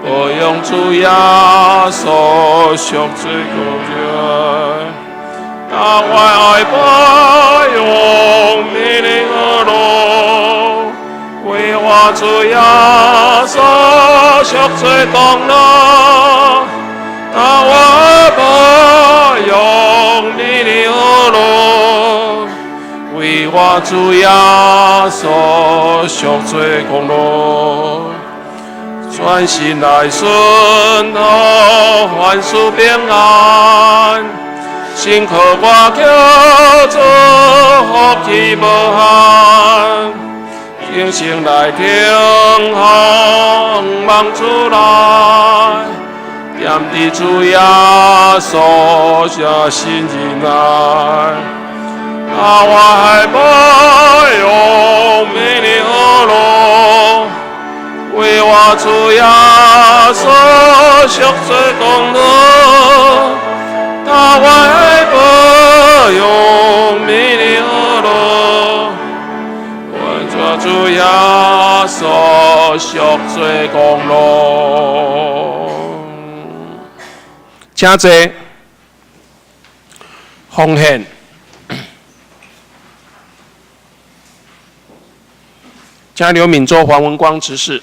保養主耶穌贖罪功勞，啊，我愛保養美麗何路，為我主耶穌贖罪功勞，啊，我愛保養美麗何路，為我主耶穌贖罪功勞，全心來順服，凡事平安，辛苦我求主福氣無限，虔誠來聽候望主來，踮佇主耶穌這心仁愛，啊，我愛保養美麗何路，為我主耶穌贖罪功勞，啊，我愛保養美麗何路，為我主耶穌贖罪功勞。請坐，奉獻。請劉敏洲、黃文光執事。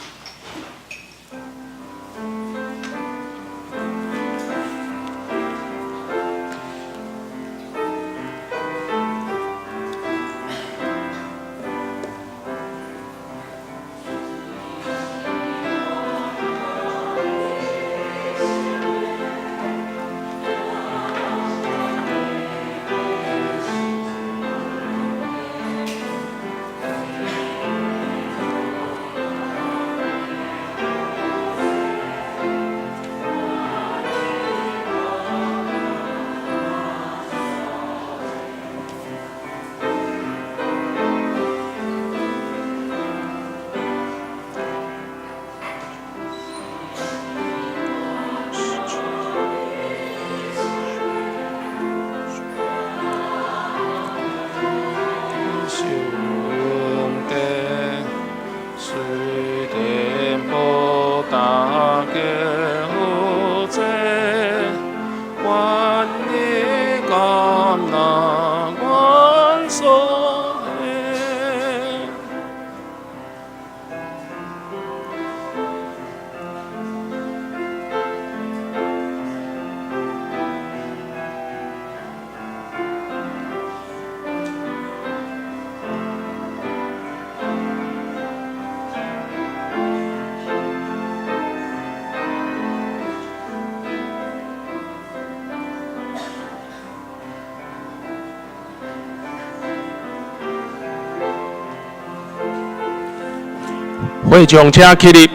會眾請起立。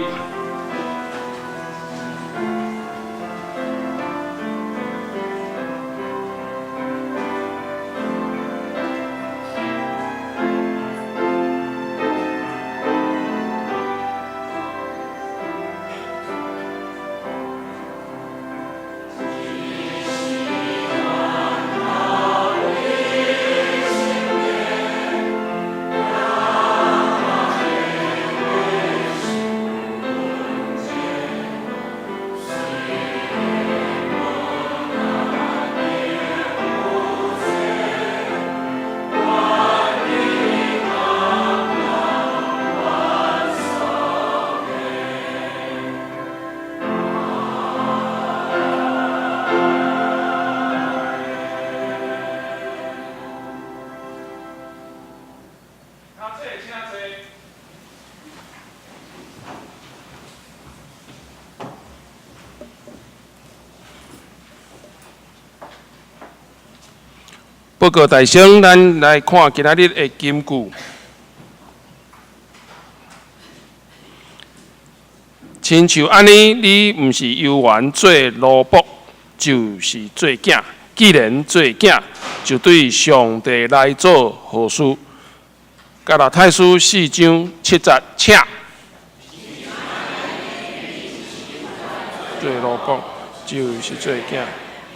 報告大聲，咱來看今仔日的金句。親像按呢，你毋是猶原做奴僕，就是做囝。既然做囝，就對上帝來做後嗣。加拉太書四章七節，請。做奴僕就是做囝，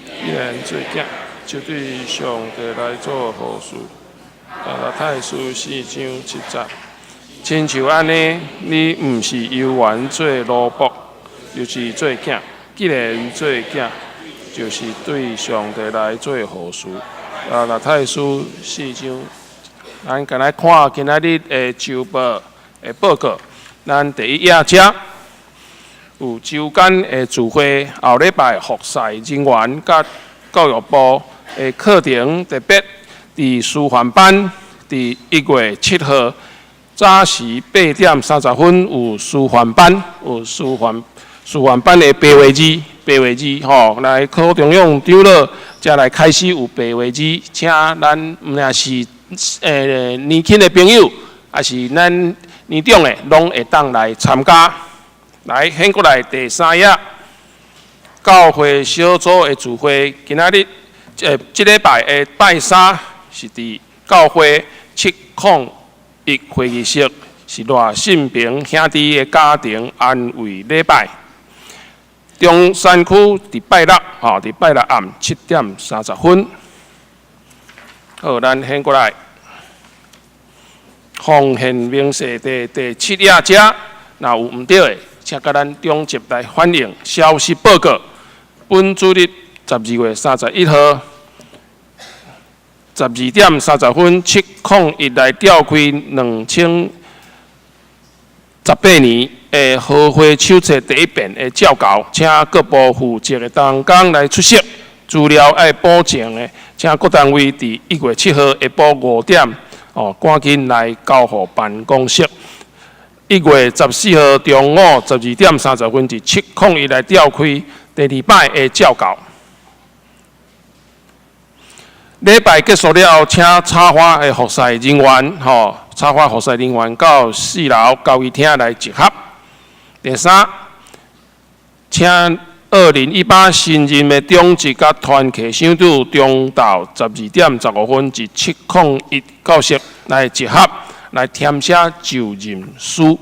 既然做囝，就對上帝來做後嗣。加拉太書四章七節，親像按呢，你毋是猶原做奴僕，就是做囝。既然做囝，就是對上帝來做後嗣。加拉太書四章，咱共來看今仔日的週報的報告。咱第一頁遮有週間的聚會，後禮拜服侍人員佮教育部的課程特別佇師範班，佇1月7號早時8點30分有師範班，有師範班的白話字，白話字吼，來考中央長老才來開始有白話字，請咱毋但是年輕的朋友，抑是咱年長的，攏會當來參加。來，掀過來第三頁，教會小組的聚會，今仔日這禮拜的拜三是佇教會701會議室，是賴信平兄弟的家庭安慰禮拜。中山區佇拜六，吼，佇拜六暗7點30分。好，咱掀過來，奉獻明細第七頁遮，若有毋對的，請佮咱長執來反映。消息報告，本主日12月31號，12點30分，701來召開2018年的和會手冊第一遍的照教，請各部負責的同工來出席。資料愛補正的，請各單位佇1月7號下晡5點，哦，趕緊來交予辦公室。1月14號中午12點30分，佇701來召開第二擺的照教。禮拜結束了後，請插花的服侍人員，吼，插花服侍人員到四樓交誼廳來集合。第三，請2018新任的長執佮團契小組中晝12點15分，佇701教室來集合，來填寫就任書。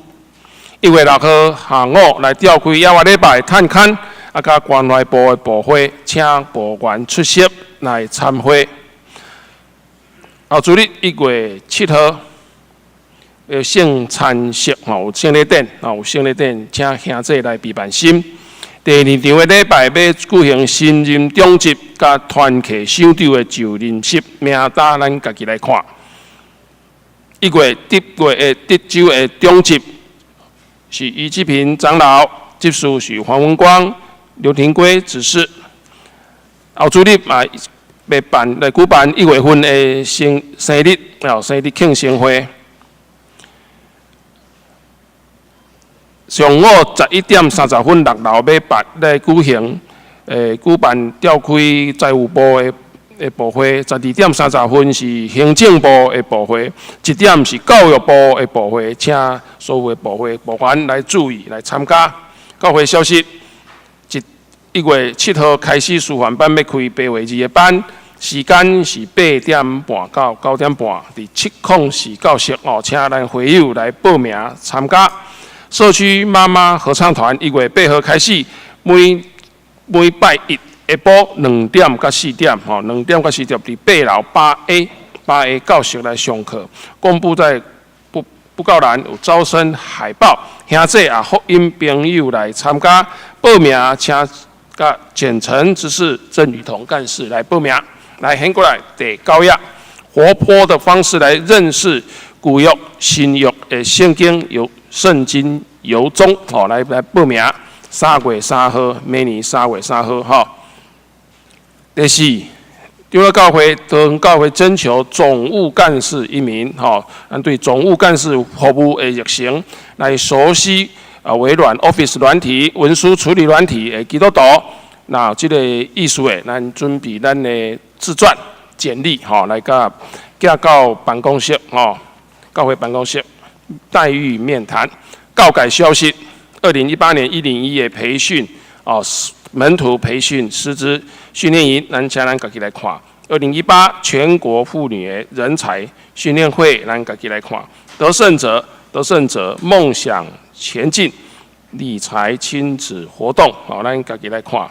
1月6號下午來召開猶活禮拜探勘，啊，佮關懷部的部會，請部員出席來參會。後主日1月7號，聖餐式吼，有聖禮典，吼，有聖禮典，請兄弟來備辦心。第二場的禮拜欲舉行新任長執佮團契首長的就任式，名單咱家己來看。1月得月的德州的長執是余志平長老，執事是黃文光、劉廷圭執事。後主日嘛欲辦來舉辦1月份的生日，哦，生日慶生會。上午11點30分，六樓欲辦來舉行，舉辦召開財務部的的部會，12點30分是行政部的部會，1點是教育部的部會，請所有的部會部員來注意來參加。教會消息，1月7號開始師範班欲開白話字的班，時間是8點半到9點半，佇704教室哦，請咱會友來報名參加。社區媽媽合唱團1月8號開始，每每拜一下晡2點到4點，吼，2點到4點佇8樓8A 教室來上課。公布在布告欄有招生海報，兄弟啊，福音朋友來參加報名，請佮簡陳執事鄭雨桐幹事來報名。來，現過來第九頁，活潑的方式來認識舊約、新約的聖經，由聖經遊蹤，吼，來報名。3月3號，明年3月3號，吼。第四，長老教會、桃園教會徵求總務幹事一名，吼，咱對總務幹事服務的熱誠，來熟悉啊微軟 Office 軟體、文書處理軟體的基督徒，那這個意思的，咱準備咱的自傳簡歷，吼，來佮寄到辦公室，吼，教會辦公室待遇面談。教改消息，2018年101的培訓，哦，門徒培訓師資訓練營，咱請咱家己來看。2018全國婦女的人才訓練會，咱家己來看。得勝者，得勝者夢想前進理財親子活動，好，咱家己來看。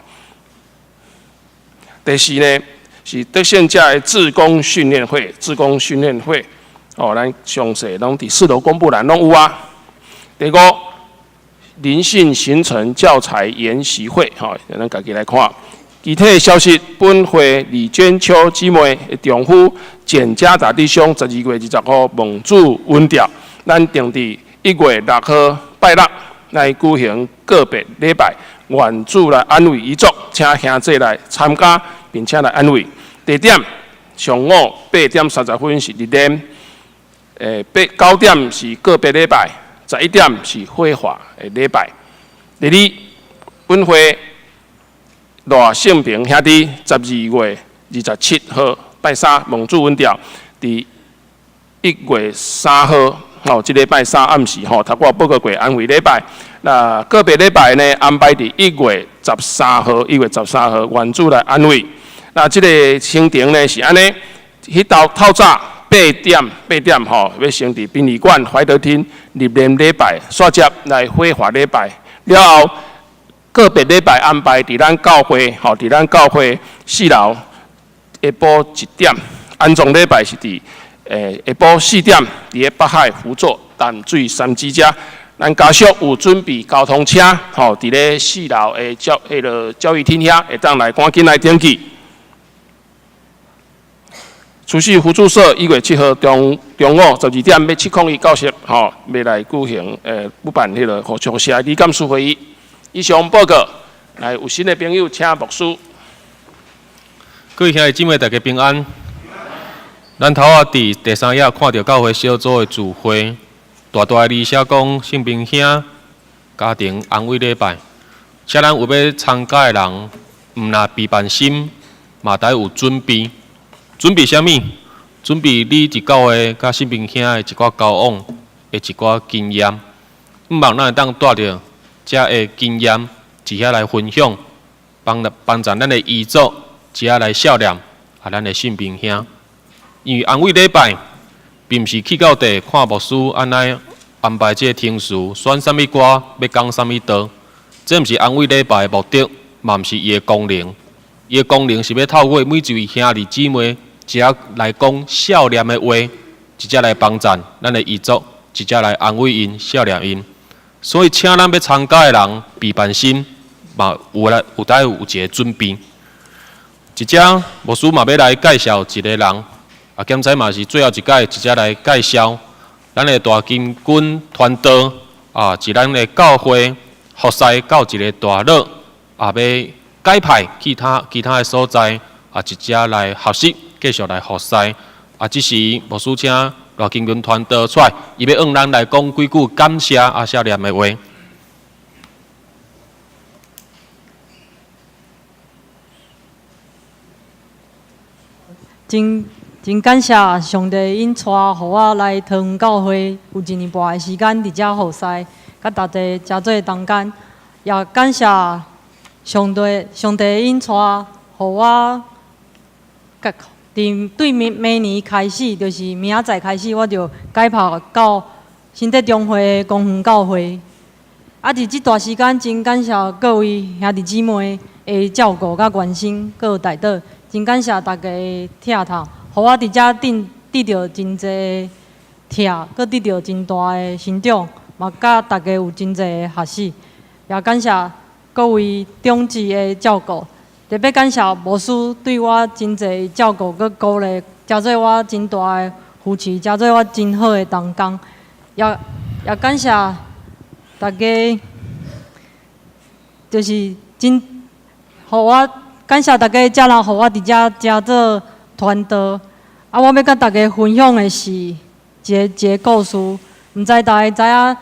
第四呢，是得勝者的志工訓練會，志工訓練會，哦，咱詳細攏佇四樓公布欄攏有啊。第五，靈性形成教材研習會，吼，咱家己來看。具體消息，本會李娟秋姊妹的丈夫簡家達弟兄，12月20號蒙主恩召，咱定佇1月6號拜六來舉行告別禮拜，願主來安慰遺族，請兄弟來參加，並且來安慰。地點上午8點30分是日蓮，8、9點是告別禮拜，11點是火化的禮拜。第二，本會賴勝平兄弟12月27號拜三蒙主恩召，佇1月3號，吼，這禮拜三暗時吼，頭拄仔報告過安慰禮拜。那告別禮拜呢，安排佇1月13號，1月13號願主來安慰。那這個行程呢是按呢，彼晝透早8點吼，欲先佇殯儀館懷德廳入殮禮拜，煞接來火化禮拜了後，告別禮拜安排佇咱教會，吼，佇咱教會4樓下晡1點，安葬禮拜是佇下晡4點，佇咧北海福座淡水三芝遮。咱家屬有準備交通車，吼，佇咧4樓的彼个教育廳遐，會當來趕緊來登記。慈濟互助社1月7號中午12點欲701教室，吼，欲來舉行舉辦彼个互相社理監事會議。以上報告，來有新的朋友請牧師。各位兄弟姊妹，大家平安。咱頭仔佇第三頁看著教會小組的聚會，大大的字寫講聖平兄家庭安慰禮拜，請咱有欲參加的人，毋若備辦心，嘛得有準備。準備啥物？準備你佇教會佮聖平兄的一寡交往的一寡經驗，毋望咱會當帶著遮的經驗，佇遐來分享，幫助咱的遺族，佇遐來孝念啊，咱的聖平兄。因為安慰禮拜，並毋是去到地看牧師按呢安排這個程序，選啥物歌，欲講啥物道，這毋是安慰禮拜的目的，嘛毋是伊的功能。伊的功能是欲透過每一位兄弟姊妹，一下來講孝念的話，一下來幫贊咱的遺族，一下來安慰𪜶、孝念𪜶。所以，請咱欲參加的人備辦心，嘛有來有得有一个準備。一隻牧師嘛欲來介紹一個人，啊，兼且嘛是最後一擺，一隻來介紹咱的大金軍傳道啊，是咱的教會服侍到一个大佬，啊，欲改派其他其他的所在，啊，一隻來學習，繼續來服侍。啊，這時牧師請賴金軍傳道出來，伊欲向咱來講幾句感謝啊、謝念的話。真真感謝上帝引帶，予我來桃園教會有一年半的時間佇遮服侍，佮大家誠做同工，也感謝上帝，上帝引帶，予我，佇對明明年開始，就是明仔載開始，我就改跑到新德中會公園教會。啊，佇這段時間，真感謝各位兄弟姊妹的照顧佮關心，閣有代禱，真感謝大家的疼痛，予我佇遮得得著真濟的疼，閣得著真大的成長，嘛佮大家有真濟的學習，也感謝各位長執的照顧，特別感謝牧師對我真濟照顧閣鼓勵，誠做我真大的扶持，誠做我真好的同工，也也感謝大家，就是真，予我感謝大家遮爾予我佇遮誠做傳道。啊，我欲佮大家分享的是一个一個故事，毋知大家知影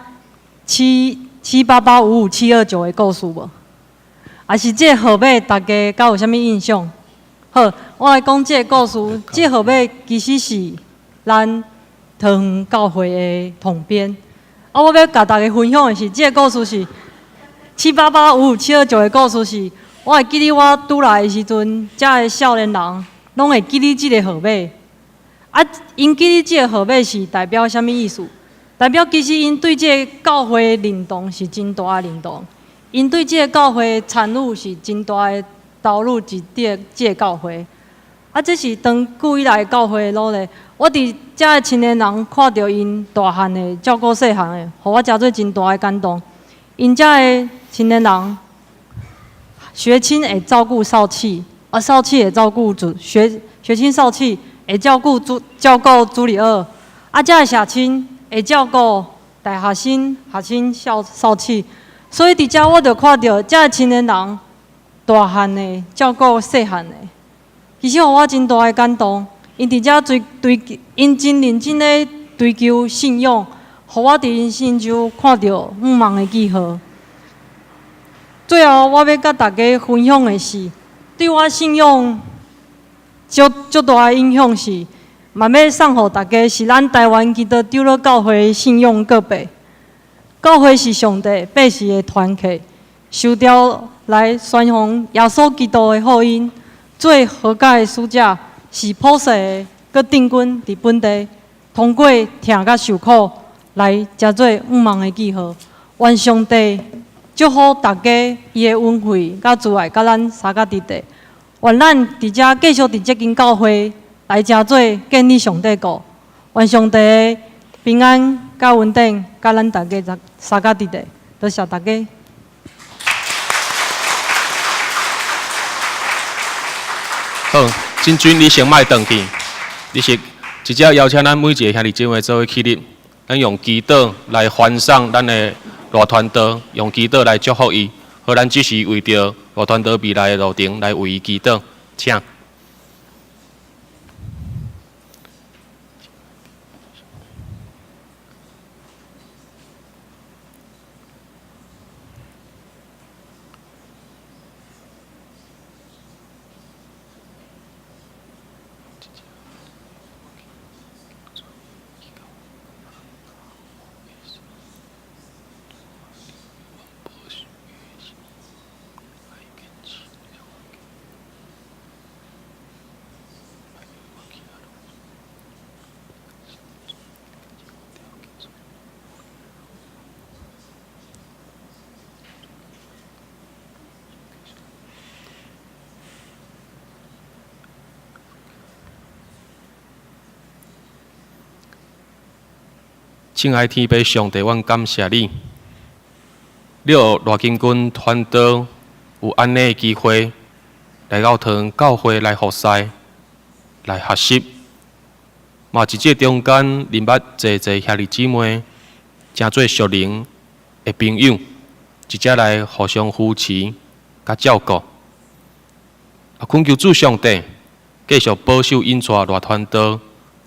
七七八八五五七二九的故事無？抑是這個號碼大家敢有啥物印象？好，我來講這個故事。這個號碼其實是咱桃園教會的統編。啊，我欲共大家分享的是，這個故事是七八八五五七二九的故事是，我會記得我拄來的時陣，遮的少年人攏會記得這個號碼。啊，𪜶記得這個號碼是代表啥物意思？代表其實𪜶對這個教會認同是真大的認同，𪜶對這個教會參與是真大的投入佇這個這個教會。啊，這是長久以來教會的努力。我佇遮的青年人看著𪜶大漢的照顧細漢的，予我誠做真大的感動。𪜶遮的青年人學青會照顧少刺，啊，少刺會照顧主學學青少刺會照顧主照顧主日學，啊，遮的社青會照顧大學生、學生少少刺。所以佇遮我就看著遮的青年人大漢的照顧細漢的，其實予我真大的感動。𪜶佇遮追追，𪜶真認真咧追求信仰，予我佇𪜶身上看著向望的記號。最後，我欲佮大家分享的是，對我信仰足足大的影響是，嘛欲送予大家是咱台灣基督長老教會信仰告白。教會是上帝百姓的團體，受召來宣揚耶穌基督的福音，做和解的使者，是普世的，閣定根佇本地，通過疼佮受苦來成做向望的記號。願上帝祝福大家，伊的恩惠佮慈愛，佮咱相佮佇地。願咱佇遮繼續佇這間教會來成做建立上帝國。願上帝的平安佮恩典，佮咱大家相佮佇地。多謝大家。好，真君，你先莫轉去。你是直接邀請咱每一个兄弟姊妹做伙起立，咱用祈禱來歡送咱的賴傳道，用祈禱來祝福伊。好，咱只是為著賴傳道未來的路程來為伊祈禱，請。親愛天父上帝，阮感謝你，你予賴金君傳道有按呢的機會來到桃園教會來服侍、來學習，嘛佇這中間認捌濟濟兄弟姊妹，成做屬靈的朋友，一齊來互相扶持、佮照顧。啊，懇求主上帝繼續保守引帶賴傳道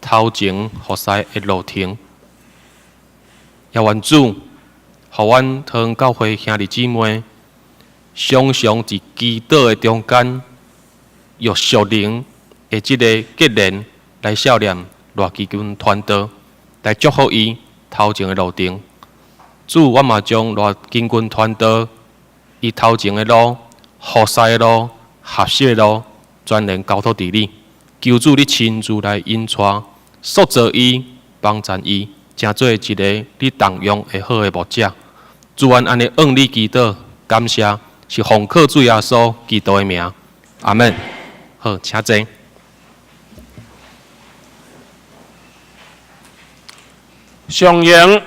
頭前服侍的路程。也願主，予阮桃園教會兄弟姊妹，常常佇祈禱的中間，用屬靈的這个格言來數念賴基金傳道，來祝福伊頭前的路程。主，我嘛將賴金軍傳道伊頭前的路、服侍的路、學習的路，全然交託佇你。求主你親自來引帶、塑造伊、幫贊伊，成做一个你重用會好的牧者。主，阮按呢向你祈禱，感謝是奉靠主耶穌基督的名，阿門。好，請坐。上營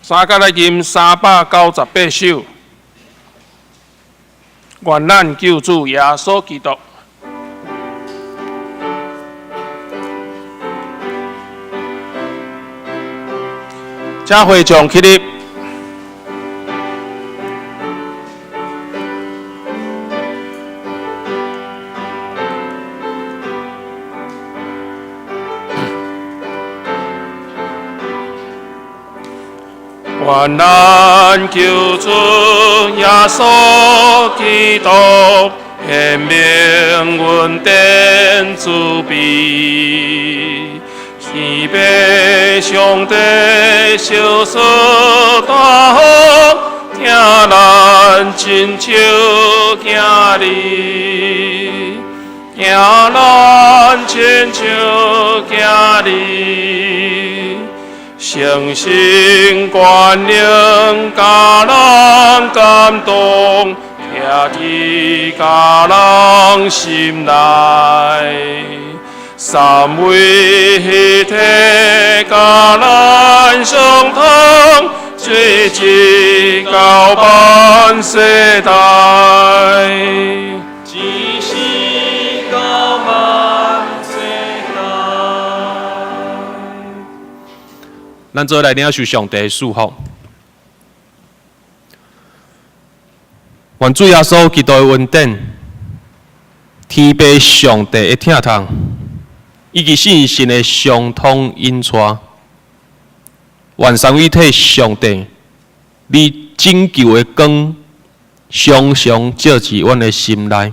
三甲來吟398首，願咱救主耶穌基督。請會眾起立。願咱救主耶穌基督顯明恩典慈悲，天父上帝惜赐大福，疼咱親像囝兒，疼咱親像囝兒。誠心關靈，共人感動，徛佇家人心內，三位一體，佮咱相通，垂直到萬世代。只是到萬世代。咱做來領受上帝的祝福。願主耶穌基督的恩典、天父上帝的疼痛，以及聖神的相通引帶，願三位一體上帝，你拯救的光，常常照佇阮的心內，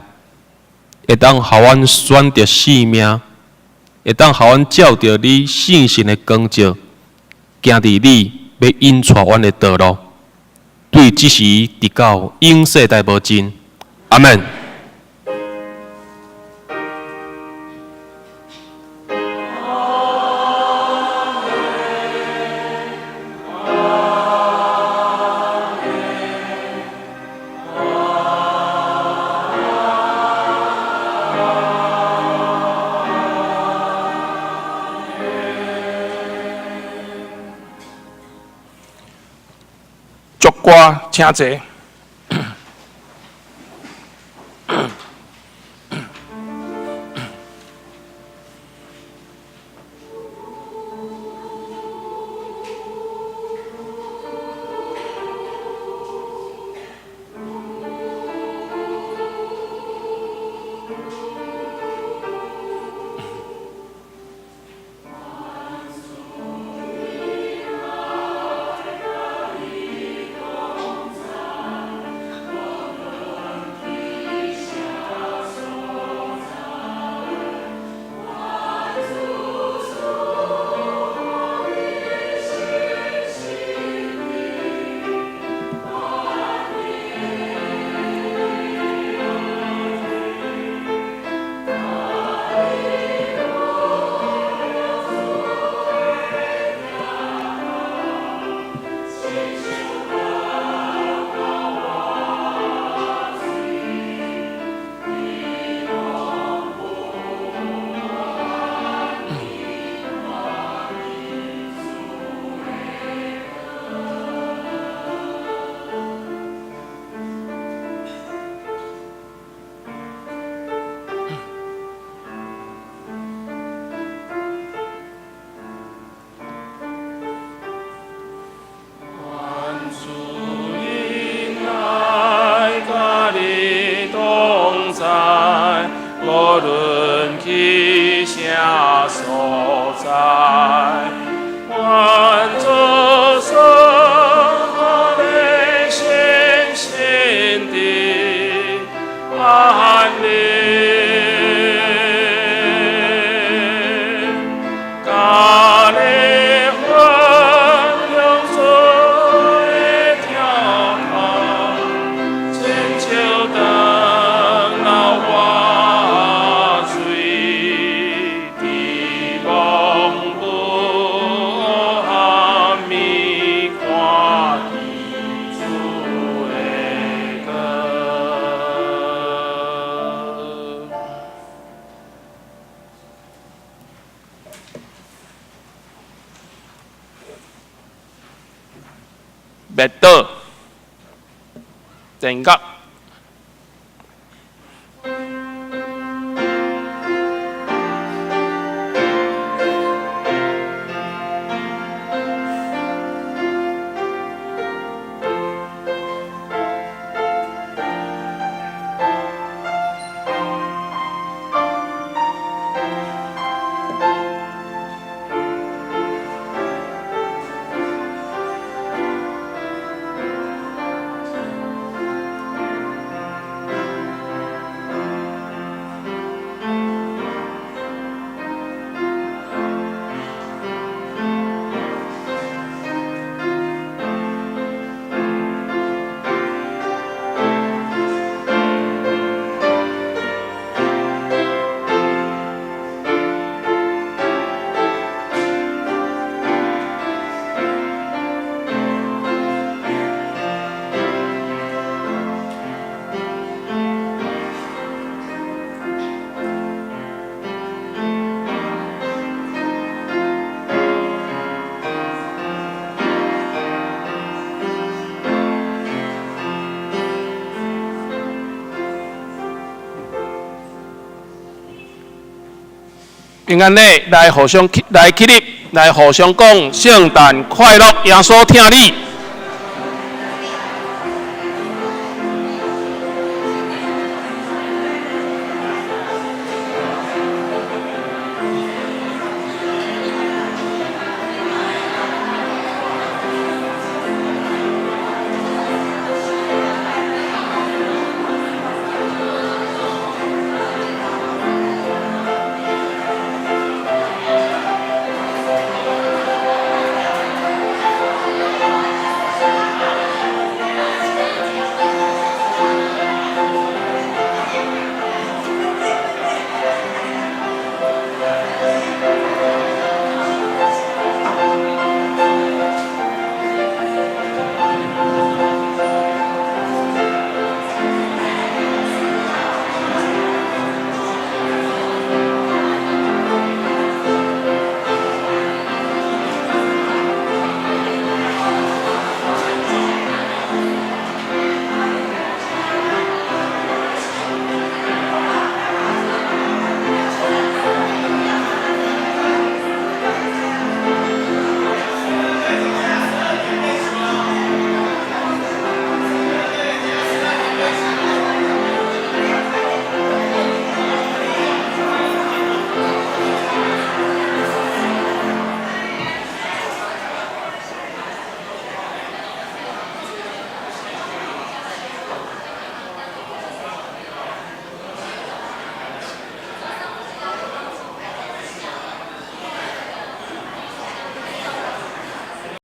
會當予阮選擇生命，會當予阮照著你聖神的光照，行佇你欲引帶阮的道路，對這時直到永世代無盡。阿門。祝歌，請坐。滅倒，弦樂。平安禮來互相來起立，來互相講聖誕快樂，耶穌疼你。